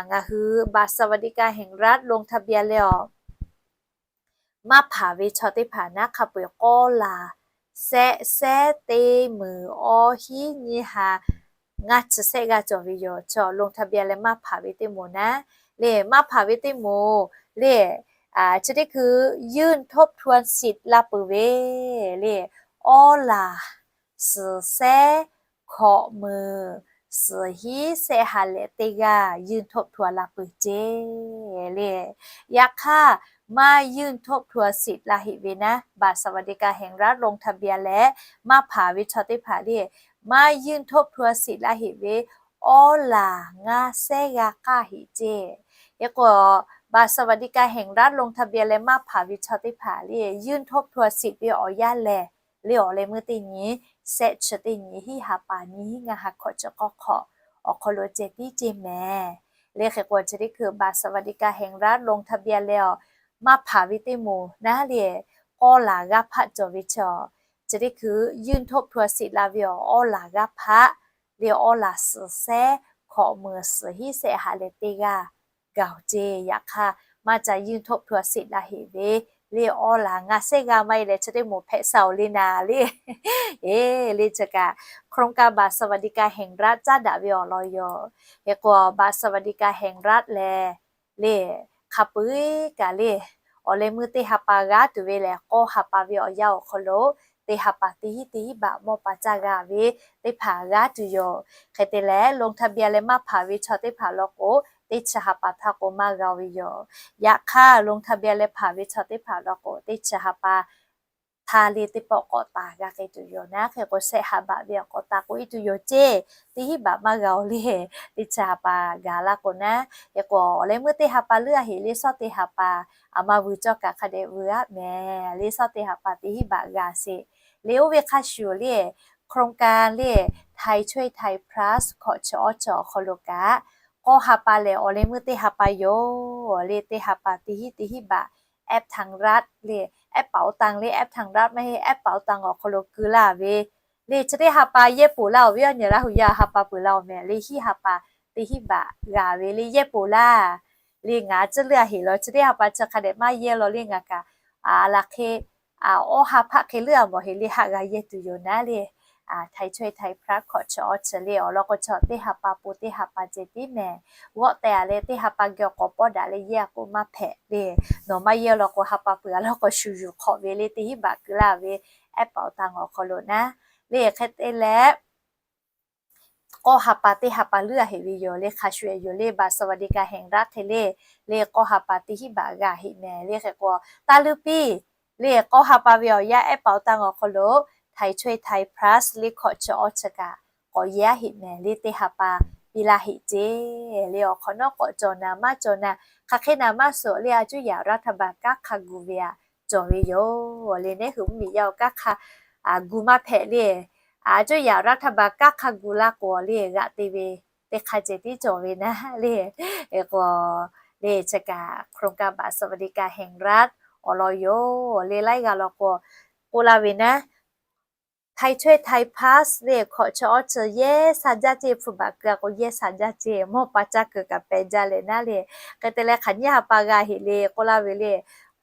ngaˬ hui บัตรสวัสดิการแห่งรัฐ ลงทะเบียน leh awˬ maˇ hpanˍ ve chaw teˇ hpaˍ naˉ hk'a peu-eˬ k'awˇ laˬ shehˆ sehˉ teˇ meunˍ awˇ hiˉ nyiˇ ha ngaˇ chi shehˆ g'aˇ cawˬ ve yoˬ. Chaw ลงทะเบียน leh maˇ hpanˍ ve teˇ moˍ naˉ le maˇ hpanˍ ve teˇ moˍ le chi teˇ hkui ยื่นทบทวนสิทธิ์ la peuˬ ve le awˇ laˬ suhˍ sehˉ hkawꞈ meunˍ suhˍ hiˉ shehˆ ha leh teˇ g'aˇ ยื่นทบทวน la peuˬ ceˇ le. Yaꞈ hk'aˇ maˇ ยื่นทบทวนสิทธิ์ la heꞈ ve naˉ, บัตรสวัสดิการแห่งรัฐ ลงทะเบียน leh maˇ hpanˍ ve chaw teˇ hpaˍ le, maˇ ยื่นทบทวนสิทธิ์ la heꞈ ve awˇ laˬ ngaˇ sehˉ g'a k'aˇ heꞈ ceˇ. Hk'e k'o, บัตรสวัสดิการแห่งรัฐ ลงทะเบียน leh maˇ hpanˍ ve chaw teˇ hpaˍ le, ยื่นทบทวนสิทธิ์ ve awˬ yanˇ lehˬ, le awˬ leh meuˇ teˇ nyi, shehˆ chi teˇ nyi, hiˉ ha pa nyi hiˉ ngaˇ ha hkawꞈ chi k'awˇ hk'awꞈ awˬ hk'aw lo ceh tiˉ ceˇ mehˍ. Le hk'e k'o, chi teˇ hkui บัตรสวัสดิการแห่งรัฐ ลงทะเบียน leh maˇ hpanˍ ve teˇ moˍ naˉ le, k'awˇ laˬ g'aˇ hpaˆ cawˬ ve chaw, chi teˇ hkui ยื่นทบทวนสิทธิ์ la ve awˬ awˇ laˬ g'aˇ hpaˆ le, awˇ laˬ suhˍ sehˉ hkawꞈ meuˍ suhˍ hiˉ sehˆ ha leh teˇ g'aˇ gaˬ-oˬ ceˇ. Yaꞈ hk'aˇ, maˇ ca ยื่นทบทวนสิทธิ์ la heꞈ ve le, awˇ laˬ ngaˇ sehˉ g'aˇ maˇ heˆ leh chi teˇ moˍ hpehꞈ sha-oˬ le naˍ le. Eˬ, le chi kaꞈ โครงการบัตรสวัสดิการแห่งรัฐ caˉ daꞈ ve awˬ lawn yoˬ. Hk'e k'o, บัตรสวัสดิการแห่งรัฐ lehˬ le, hk'a peu-eˬ kaꞈ le, awˬ leh meuˇ teˇ ha pa g'aˇ tuˬ ve lehˬ, k'awˇ ha pa ve awˬ yanˇ awˬ hk'aw lo teˇ ha pa teˇ hinˉ teˇ hinˉ baꞈ mawˇ pa caˇ g'a ve teˇ hpaˍ g'aˇ tuˬ yoˬ. Hk'e te leh, ลงทะเบียน leh maˇ hpanˍ ve chaw teˇ hpaˍ law k'o, teˇ chi ha pa htaˇ k'o maˇ g'a ve yoˬ. Yaꞈ hk'aˇ, ลงทะเบียน leh hpanˍ ve chaw teˇ hpaˍ law k'o, teˇ chi ha pa htaˇ le teˇ pawˆ k'awꞈ taˍ g'a k'ai tuˬ yoˬ naˉ. Hk'e k'o, shehˆ ha baꞈ ve awˬ k'awꞈ taˍ k'oˆ e tuˬ yoˬ ceˇ, teˇ hinˉ baꞈ maˇ g'a-oˬ le, teˇ chi ha pa gaˬ laˇ k'o naˉ. Hk'e k'o, awˬ leh meuˇ teˇ ha pa leuˉ a heꞈ le, shawˉ teˇ ha pa aˬ ma vuiˬ cawˇ kaꞈ hk'a dehꞈ vuiˬ aˆ mehˍ le, shawˉ teˇ ha pa teˇ hinˉ baꞈ g'a sheˍ. Le oˇ ve hk'a shuˍ le, โครงการ le, Thai Choi Thai Plus hkawꞈ chi awˇ chi awˬ hk'aw lo kaꞈ, k'awˇ ha pa lehˬ awˬ leh meuˇ teˇ ha pa yoˬ le, teˇ ha pa teˇ hinˉ teˇ hinˉ baꞈ แอปธรรมรัฐ le, แอปเป๋าตัง le, แอปธรรมรัฐ maˇ heˆ, แอปเป๋าตัง awˬ hk'aw lo keu laˇ ve le, chi teˇ ha pa yehˇ poˬ laˇ-oˬ ve awˬ nyi Laˇ hu yaˇ ha pa peuˬ laˇ-oˬ mehˍ le, hiˉ ha pa teˇ hinˉ baꞈ g'a ve le, yehˇ poˬ laˇ le, ngaˬ tcuhˉ leuˉ a heꞈ law, chi teˇ ha pa chi hk'a dehꞈ maˇ yehˇ law le, ngaˬ kaꞈ a laˬ hk'e awˇ ha hpaˆ hk'e leuˉ a mawˬ heꞈ le, haꞈ g'a yehˇ tuˬ yoˬ naˉ le. Thai Choi Thai Plus hkawꞈ chi awˇ chi le awˬ lawn k'o, chaw teˇ ha pa pon teˇ ha pa ceh tiˉ mehˍ. G'awˆ teh a leh teˇ ha pa geh awˬ k'awꞈ pawˆ daꞈ leh yehˇ a k'o maˇ hpehꞈ le. Nawˬ maˇ yehˇ law k'o, ha pa peuˬ a law k'o shu yuˬ hk'awꞈ ve le, teˇ hinˉ baꞈ keu laˇ ve แอปเป๋าตัง awˬ hk'aw lo naˉ le. Hk'e te leh, k'awˇ ha pa teˇ ha pa leuˉ a heꞈ ve yoˬ le, hk'a shuˍ yoˬ le, บัตรสวัสดิการแห่งรัฐ hk'e le, le k'awˇ ha pa teˇ hinˉ baꞈ g'a heꞈ mehˍ le. Hk'e k'o, taˇ leuˉ piˇ le, k'awˇ ha pa ve awˬ yanˇ แอปเป๋าตัง awˬ hk'aw lo Thai Choi Thai Plus le hkawꞈ chi awˇ chi kaꞈ k'awꞈ yehˇ a heꞈ mehˍ le, teˇ ha pa piˇ laˇ heꞈ ceˇ le. Awˬ hk'awꞈ nawˉ k'awꞈ cawˬ naˍ maˇ cawˬ naˍ, hk'aˬ hk'e naˍ maˇ suhˍ le, a cuˇ yaꞈ รัฐบาล kanˉ hk'a gu ve aꞈ cawˬ ve yoˬ le. Neˇ hui mvuhˇmiˬ yaˇ-oˬ, kanˉ hk'a gu maˇ hpehꞈ le. A cuˇ yaꞈ รัฐบาล kanˉ hk'a gu laˇ k'o le, g'aꞈ te ve teˇ hk'a ceh tiˉ cawˬ ve naˉ le. Hk'e k'o, le chi kaꞈ โครงการบัตรสวัสดิการแห่งรัฐ awˬ lawn yoˬ le. Laiˉ g'aˇ law k'o, k'oˆ laˇ ve naˉ, Thai Choi Thai Plus le hkawꞈ chi awˇ chi yehˇ sha jaˇ ceˇ, hpu baꞈ keu a k'o yehˇ sha jaˇ ceˇ, mawˇ pa caˇ keu kaꞈ pehˬ jaˇ leh naˉ le. Hk'e te leh, hk'aˬ nyiˇ ha pa g'a heꞈ le k'oˆ laˇ ve le,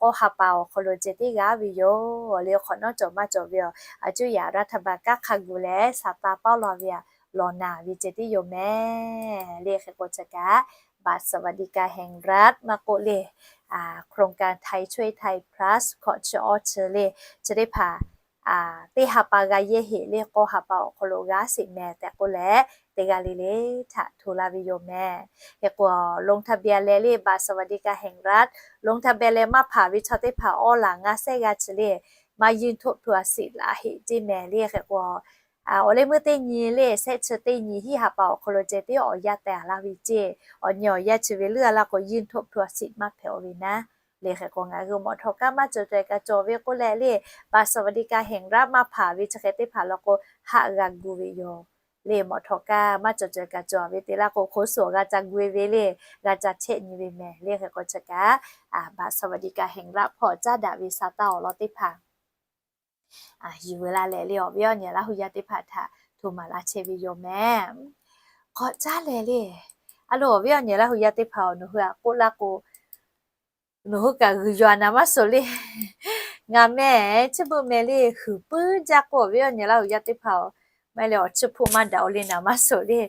k'awˇ ha pa awˬ hk'aw lo ceh tiˉ g'a ve yoˬ le. Awˬ hk'awꞈ nawˉ cawˬ maˇ cawˬ ve aˬ, a cuˇ yaꞈ รัฐบาล kanˉ hk'a gu leh sha taˇ paoˇ law ve aꞈ, lawˬ naˍ ve ceh tiˉ yoˬ mehˍ le. Hk'e k'o chi kaꞈ, บัตรสวัสดิการแห่งรัฐ maˇ k'oˆ le, โครงการ Thai Choi Thai Plus hkawꞈ chi awˇ chi le, chi teˇ hpaˍ teˇ ha pa g'a yehˇ heꞈ le, k'awˇ ha pa awˬ hk'aw lo g'a sheˍ mehˍ tehꞈ k'oˆ leh, teˇ g'aˇ le le htaꞈ hto laˇ ve yoˬ mehˍ. Hk'e k'o, ลงทะเบียน leh le บัตรสวัสดิการแห่งรัฐ ลงทะเบียน leh maˇ hpanˍ ve chaw teˇ hpaˍ awˇ laˬ ngaˇ sehˉ g'aˇ chi le, maˇ ยื่นทบทวนสิทธิ์ la heꞈ ceˇ mehˍ le. Hk'e k'o, awˬ leh meuˇ teˇ nyi le, shehˆ chi teˇ nyi hiˉ ha pa awˬ hk'aw lo ceh tiˉ awˬ yanˇ teh a laˇ ve ceˇ. Awˬ nyi awˬ yanˇ chi ve leuˉ a laˇ k'o, ยื่นทบทวนสิทธิ์ maˇ hpehꞈ-oˬ ve naˉ le. Hk'e k'o, ngaˬ hui mawˬ htawꞈ kaˇ maˇ cawˬ caweh kaꞈ cawˬ ve k'oˆ leh le, บัตรสวัสดิการแห่งรัฐ maˇ hpanˍ ve chi hk'e teˇ hpaˍ law k'o, haꞈ g'a gu ve yoˬ le. Mawˬ htawꞈ kaˇ maˇ cawˬ caweh kaꞈ cawˬ ve te laˇ k'o, hk'oˆ suhˍ g'a ca gu e ve le, g'a ca chehˇ nyi ve mehˍ le. Hk'e k'o chi kaꞈ, บัตรสวัสดิการแห่งรัฐ hpawˇ caˉ daꞈ ve sha taˇ awˬ lawn teˇ hpaˍ yuˬ ve laˇ leh le, awˬ viˉ awˬ nyi Laˇ hu yaˇ teˇ hpaˍ htaꞈ hto maˍ laˇ chehˇ ve yoˬ mehˍ. K'awꞈ caˉ leh le, a lo awˬ viˉ awˬ nyi Laˇ hu yaˇ teˇ hpaˍ-oˬ, nawˬ hui htaꞈ k'oˆ laˇ k'o, nawˬ hui kaꞈ g'uiˬ yaw naˍ maˇ suhˍ le. Ngaˬ meh chi beuꞈ meh le, huiˍ puiˉ jaˇ k'o, awˬ viˉ awˬ nyi Laˇ hu yaˇ teˇ hpaˍ-oˬ, maˇ heˆ leh awˬ chiˇ hpoˆ maˇ daꞈ-oˬ le naˍ maˇ suhˍ le.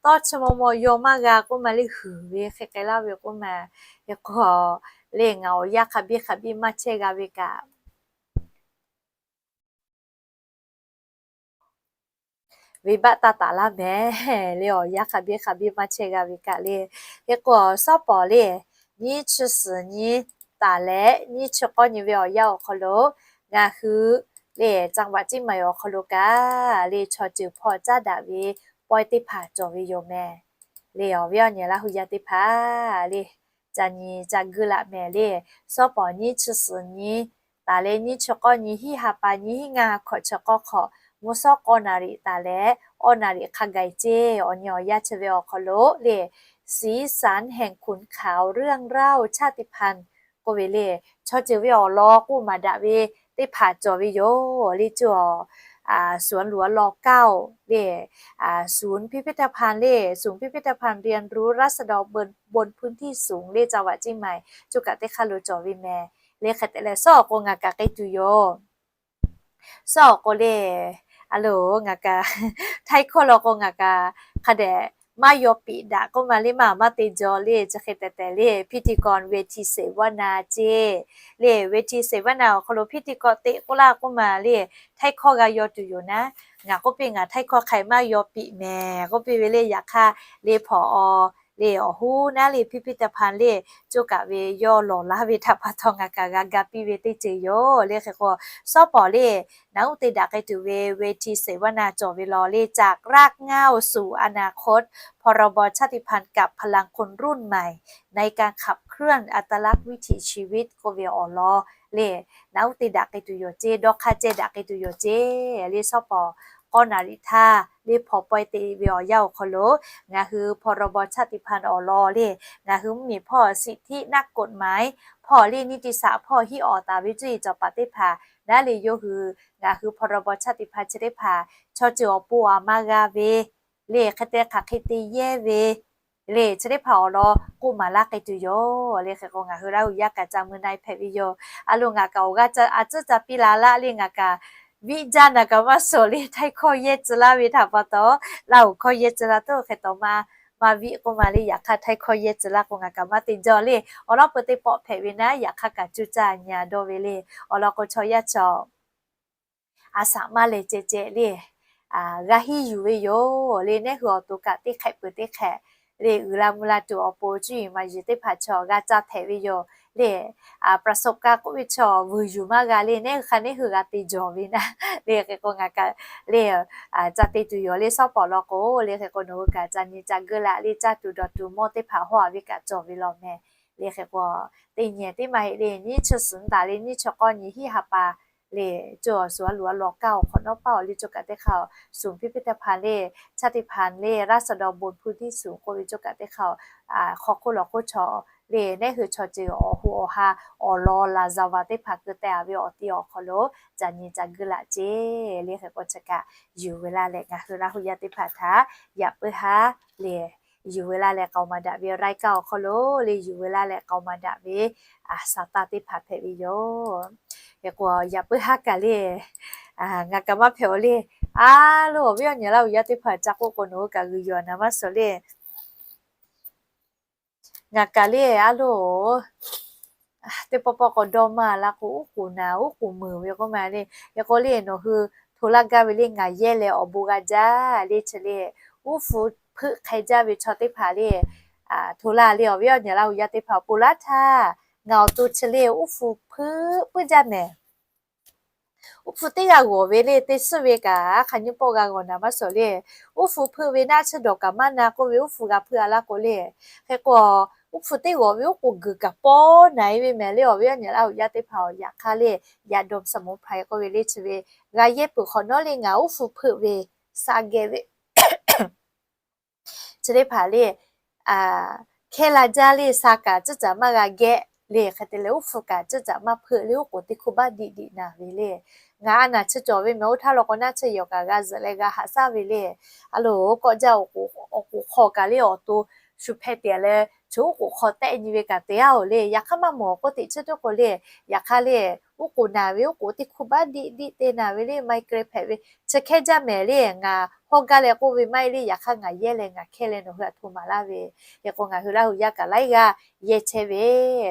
Tawˇ chi maw maw yaw maˇ g'a k'oˆ ma le, huiˍ ve hk'e k'ai laˇ ve k'oˆ ma. Hk'e k'o le, ngaˬ awˬ yanˇ hk'a biˇ hk'a biˇ maˇ chehˇ g'a ve kaꞈ venˇbaˆ taˇ taˍ laˇ mehˍ le, awˬ yanˇ hk'a biˇ hk'a biˇ maˇ chehˇ g'a ve kaꞈ le. Hk'e k'o, shawˉ pawˍ le, nyiˇ chi suhˍ nyi taˍ leh nyiˇ chi k'awˇ nyi ve awˬ yanˇ awˬ hk'aw lo ngaˬ hui le จังหวัดเชียงใหม่ awˬ hk'aw lo kaꞈ le chaw ceuˬ hpawˇ caˉ daꞈ ve pawehˇ teˇ hpaˍ cawˬ ve yoˬ mehˍ. Le awˬ viˉ awˬ nyi Laˇ huˍ yaˇ teˇ hpaˍ le ca nyi ca guˇ laꞈ mehˍ le. Sawˉ pawˍ nyiˇ chi suhˍ nyi taˍ leh nyiˇ chi k'awˇ nyi hiˉ ha pa nyi hiˉ ngaˇ ha hkawꞈ chi k'awˇ hk'awꞈ mvuhˇ shawˉ k'awˇ naˍ riˍ taˍ leh awˇ naˍ riˍ hk'a gaˬ ceˇ awˬ nyi awˬ yanˇ chi ve awˬ hk'aw lo le สีสันแห่งขุนเขาเรื่องเล่าชาติพันธุ์ k'oˆ ve le chaw ceuˬ ve awˬ lawn k'oˆ maˍ daꞈ ve teˇ hpaˍ cawˬ ve yoˬ le. Cuˇ awˬ สวนหลวงรอเก้า le ศูนย์พิพิธภัณฑ์ le ศูนย์พิพิธภัณฑ์เรียนรู้ราษฎรบนพื้นที่สูง le จังหวัดเชียงใหม่ cuˇ kaꞈ teˇ hk'aˇ lo cawˬ ve mehˍ. Le hk'e te leh sawˉ awˬ k'o ngaˬ kaꞈ k'ai tuˬ yoˬ. Sawˉ awˬ k'o le, a lo, ngaˬ kaꞈ ไทย hkawˇ law k'o ngaˬ kaꞈ hk'a dehꞈ maˇ yaw piꞈ daꞈ k'oˆ ma le maˇ maˇ te jaw le chi hk'e tehꞈ tehꞈ le พิธีกรเวทีเสวนา ceˇ le เวทีเสวนา awˬ hk'aw lo พิธีกร teꞈ k'oˆ laˇ k'oˆ ma le ไทย hkawˇ g'a yaw tuˬ yoˬ naˉ. Ngaˬ k'oˆ piˇ ngaˬ ไทย hkawˇ hk'a maˇ yaw piꞈ mehˍ k'oˆ piˇ ve le. Yaꞈ hk'aˇ le hpawnˬ aw le awˬ hoˉ naˉ le พิพิธภัณฑ์ le cuˇ kaꞈ ve yawˇ lawˬ laˇ ve htaꞈ pa taw ngaˬ kaꞈ g'a ga piˇ ve teˇ ceuˬ yoˬ le. Hk'e k'o sawˉ pawˍ le naꞈ uˉ te daꞈ k'ai tuˬ ve เวทีเสวนา cawˬ ve law le จากรากเหง้าสู่อนาคต พรบชาติพันธุ์กับพลังคนรุ่นใหม่ในการขับเคลื่อนอัตลักษณ์วิถีชีวิต k'oˆ ve awˬ lawn le naꞈ uˉ te daꞈ k'ai tuˬ yoˬ ceˇ dawˇ hk'aˇ ceh daꞈ k'ai tuˬ yoˬ ceˇ le sawˉ pawˍ k'awˇ naˍ riˍ htaˇ le hpawnˬ pawehˇ te ve awˬ yanˇ awˬ hk'aw lo ngaˬ hui พรบชาติพันธุ์ awˬ lawn le ngaˬ hui mvuhˇmiˬ hpawˇ สิทธินักกฎหมาย hpawˇ le นิติศาสตร์ hpawˇ hiˉ awˍ taˍ ve cuˇ yiˍ cawˬ paˍ teˇ hpaˍ naˉ le yawˇ hui ngaˬ hui พรบชาติพันธุ์ chi teˇ hpaˍ chaw ceuˬ awˬ pon aˬ ma g'a ve le hk'e te hk'aˬ hk'e te yehˇ ve le chi teˇ hpaˍ awˬ lawn k'oˆ maˍ laˇ k'ai tuˬ yoˬ le. Hk'e k'o ngaˬ hui Laˇ huˍ yaˇ kaꞈ ca mui na-e hpehꞈ ve yoˬ. A lo ngaˬ kaꞈ awˬ g'aˇ a tcuhˉ ca piˇ la laˇ le ngaˬ kaꞈ viˆ jaˇ naˍ kaꞈ maˇ suhˍ le ไทย hkawˇ yehˇ tcuh laˇ ve htaꞈ pa taw Laˇ huˍ hkawˇ yehˇ tcuh la tuˬ hk'e taw maˇ maˇ viˆ k'oˆ ma le. Yaꞈ hk'aˇ ไทย hkawˇ yehˇ tcuh laˇ k'o ngaˬ kaꞈ maˇ te jaw le awˬ lawn peu teˇ pawˆ hpehꞈ ve naˉ yaꞈ hk'aˇ kaꞈ cuˇ caˇ nyi a dawˇ ve le. Awˬ lawn k'o chaw yaˇ chaw a saꞈ maˇ leh ceh ceh le g'a hiˉ yuˬ ve yoˬ le. Nehˉ hui awˬ to kaꞈ teˇ hk'ehꞈ peuˬ teˇ hk'ehꞈ le uiˍ la mvuh la tuˬ awˬ pon cuˇ yiˍ maˍ yiˍ teˇ hpaˍ chaw g'a ca htehꞈ ve yoˬ le. ประสบการณ์ k'oˆ ve chaw vuiˬ yuˬ maˇ g'a le nehˉ hui hk'a nehˉ hui g'a te jawˬ ve naˉ le. Hk'e k'o ngaˬ kaꞈ le ca te tuˬ yoˬ le. Sawˉ pawˍ law k'o le hk'e k'o nawˬ hui kaꞈ ca nyi ca geuˆ laꞈ le caˇ tuˬ dawˬ tuˬ mawˇ teˇ hpaˍ hawˉ a ve kaꞈ cawˬ ve law mehˍ. Le hk'e k'o teˇ nyi teˇ maˇ heˆ le nyiˇ chi suhˍ taˍ le nyiˇ chi k'awˇ nyi hiˉ ha pa le cuˇ awˬ suhˍ a loˍ a law kaˇ awˬ hk'awꞈ nawˉ paˇ awˬ le cuˇ kaꞈ teˇ hk'aˇ ศูนย์พิพิธภัณฑ์ le ชาติพันธุ์ le ราษฎรบนพื้นที่สูง k'oˆ ve cuˇ kaꞈ teˇ hk'aˇ hk'aw hk'oˆ lawˬ hk'oˆ chaw le nehˉ hui chaw ceuˬ awˬ hoꞈ awˬ ha awˬ lawn laˍ zaˍ vaˍ teˇ hpaˍ keu teh a ve awˬ ti awˬ hk'aw lo ca nyi ca geuˆ laꞈ ceˇ. Le hk'e k'o chi kaꞈ yuˬ ve laˇ leh ngaˬ hui Laˇ huˍ yaˇ teˇ hpaˍ htaꞈ yaꞈ puiˉ haˉ le yuˬ ve laˇ leh k'aoˍ maˍ daꞈ ve รายการ awˬ hk'aw lo le yuˬ ve laˇ leh k'aoˍ maˍ daꞈ ve saˍ taˇ teˇ hpaˍ hpehꞈ ve yoˬ. Hk'e k'o yaꞈ puiˉ haˉ kaꞈ le ngaˬ kaꞈ maˇ hpehꞈ awˬ le a loˬ awˬ viˉ awˬ nyi Laˇ huˍ yaˇ teˇ hpaˍ ca k'oˆ k'o nawˬ hui kaꞈ g'uiˬ yuˬ a naˍ maˇ suhˍ le. Ngaˬ kaꞈ le a loˬ teˇ pawˆ pawˆ k'awꞈ dawˇ maˇ la k'o uˉ k'oˍ naˍ uˉ k'oˍ meunˍ ve k'oˆ ma le. Hk'e k'o le nawˬ hui hto laˇ gaˇ ve le ngaˬ yehˇ leh awˬ bon g'a jaˇ le chi le uˉ hpu hpeuˆ hk'e jaˇ ve chaw teˇ hpaˍ le hto laˇ le awˬ viˉ awˬ nyi Laˇ huˍ yaˇ teˇ hpaˍ awˬ pon laˇ htaˇ ngaˬ awˬ to chi le uˉ hpu hpeuˆ puiˉ jaˇ mehˍ. Uˉ hpu teˇ g'aˇ g'awˬ ve le te suhˉ ve kaꞈ hk'a nyiˇ pawˆ g'a g'awˬ naˍ maˇ suhˍ le. Uˉ hpu hpeuˆ ve naˆ tsuhˇ dawˬ kaꞈ maˇ na k'oˆ ve uˉ hpu g'a hpeuˆ a laˇ k'o le. Hk'e k'o uˉ hpu teˇ g'awˬ ve uˉ k'oˍ guiˬ kaꞈ pawˇ na-e ve mehˍ le awˬ viˉ awˬ nyi Laˇ huˍ yaˇ teˇ hpaˍ awˬ yaꞈ hk'aˇ le yaꞈ dawˬ saˍ mo hpaˍ k'oˆ ve le chi ve g'a yehˇ peuˬ hk'awꞈ nawˉ le ngaˬ uˉ hpu hpeuˆ ve saꞈ geh ve chi teˇ hpaˍ le hkehˇ la jaˇ le sa kaꞈ tcuhˉ caˍ maˇ g'a geh le hk'e te leh uˉ hpu kaꞈ tcuhˉ caˍ maˇ hpeuˆ le uˉ k'oˍ teˇ hkuˇ baˆ diꞈ diꞈ naˍ ve le. Ngaˬ a naˍ chi cawˬ ve mehˍ oˇ htaˇ law k'o naˆ tsuhˇ yawˬ kaꞈ g'a zuhꞈ leh g'a haꞈ shaˉ ve le. A loˬ kawˆ jaˇ awˬ k'oˍ hk'aw kaꞈ le awˬ to shu hpeh teꞈ leh chi uˉ k'oˍ hk'aw tehˆ nyi ve kaꞈ te a oˬ le. Yaꞈ hk'aˇ maˇ mawˬ k'oˆ teꞈ chi teˇ k'o le. Yaꞈ hk'aˇ le uˉ k'oˍ naˍ ve uˉ k'oˍ teˇ hkuˇ baˆ diꞈ diꞈ te naˍ ve le ไมเกรน hpehꞈ ve chi hkehˇ jaˇ mehˍ le. Ngaˬ hawˉ gaˇ leh k'oˆ ve maˇ heˆ le. Yaꞈ hk'aˇ ngaˬ yehˇ leh ngaˬ hkehˇ leh nawˬ hui htaꞈ hto maˍ laˇ ve. Hk'e k'o ngaˬ hui Laˇ huˍ yaˇ kaꞈ laiˉ g'aˇ yehˇ chehˇ ve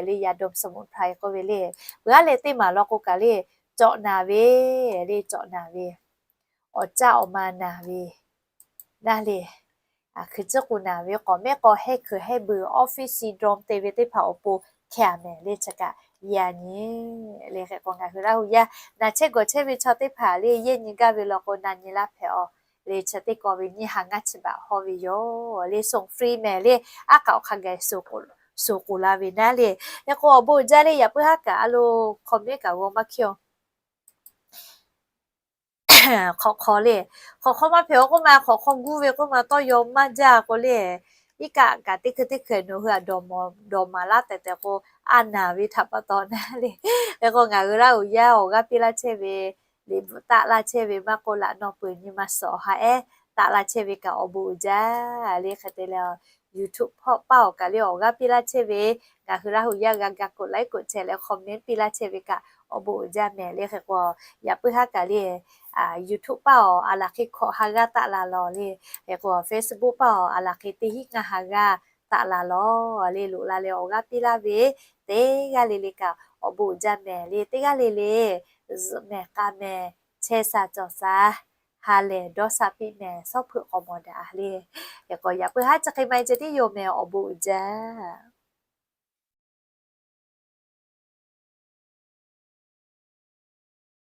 le yaꞈ dawˬ saˍ mo hpaˍ k'oˆ ve le. Peuˬ a leh teˇ maˬ law k'o kaꞈ le cawꞈ naˍ ve le cawꞈ naˍ ve awˬ caˇ awˬ ma naˍ ve naˇ le hkui tcuhˉ k'o naˍ ve k'awꞈ mehˉ k'aw hehˇ hkui hehˇ beuꞈ office syndrome te ve teˇ hpaˍ awˬ pon hkehˇ a mehˍ le chi kaꞈ yaˇ nyi le. Hk'e k'o ngaˬ hui Laˇ huˍ yaˇ na chehˇ gawˬ chehˇ ve chaw teˇ hpaˍ le, yehˇ nyi gaˇ ve law k'o na nyi laˇ hpehꞈ-aˬ le. Chi teˇ kaw ve nyiˇ ha ngaˇ chi baꞈ hawˇ ve yoˬ le. Song free mehˍ le. Aˉ k'aꞈ awˬ hk'a gaˬ suh k'oˍ la ve naˉ le. Hk'e k'o awˬ bon uiˍ jaˇ le. Yaꞈ puiˉ haˉ kaꞈ a lo comment kaꞈ g'aw maˇ hkiˇ-oˬ. Hk'awꞈ hk'aw le, hk'awꞈ hk'aw maˇ hpehꞈ-aˬ k'oˆ ma, hk'awꞈ hk'aw guˇ ve k'oˆ ma tawˇ yaw maˇ jaˇ k'o le. Iˉ kaˆ kaꞈ teˇ hkui teˇ hkui nawˬ hui a dawˬ maˍ laˇ tehꞈ tehꞈ k'o, a naˍ ve htaꞈ pa taw naˉ le. Hk'e k'o ngaˬ hui Laˇ huˍ yaˇ awˬ g'aˇ piˇ laˇ chehˇ ve, liꞈ bvuhꞈ taˆ laˇ chehˇ ve maˇ k'oˆ, laꞈ naw peuˬ nyi ma suhˍ awˬ ha ehˉ taˆ laˇ chehˇ ve kaꞈ awˬ bon uiˍ jaˇ le. Hk'e te leh YouTube hpawˇ paˇ awˬ kaꞈ le awˬ g'aˇ piˇ laˇ chehˇ ve, ngaˬ hui Laˇ huˍ yaˇ g'a ga กดไลค์ กดแชร์ leh comment piˇ laˇ chehˇ ve kaꞈ awˬ bon uiˍ jaˇ mehˍ le. Hk'e k'o yaꞈ puiˉ haˉ kaꞈ le YouTube paˇ awˬ a laˬ hk'e hkawꞈ ha g'aˇ taˆ la lawˬ le. Hk'e k'o Facebook paˇ awˬ a laˬ hk'e teˇ hinˉ ngaˇ ha g'aˇ taˆ la lawˬ le. Loꞈ la leh awˬ g'aˇ piˇ laˇ ve teˇ g'aˇ le le kaꞈ awˬ bon uiˍ jaˇ mehˍ le. Teˇ g'aˇ le le zuhꞈ mehˍ k'a mehˍ, chehˇ sha cawˬ sha, ha lehˬ dawˇ sha piˇ mehˍ, shawˉ hpeuꞈ k'awꞈ mawˬ daꞈ le. Hk'e k'o yaꞈ puiˉ haˉ chi hk'e ma ceh tiˉ yoˬ mehˍ, awˬ bon uiˍ jaˇ.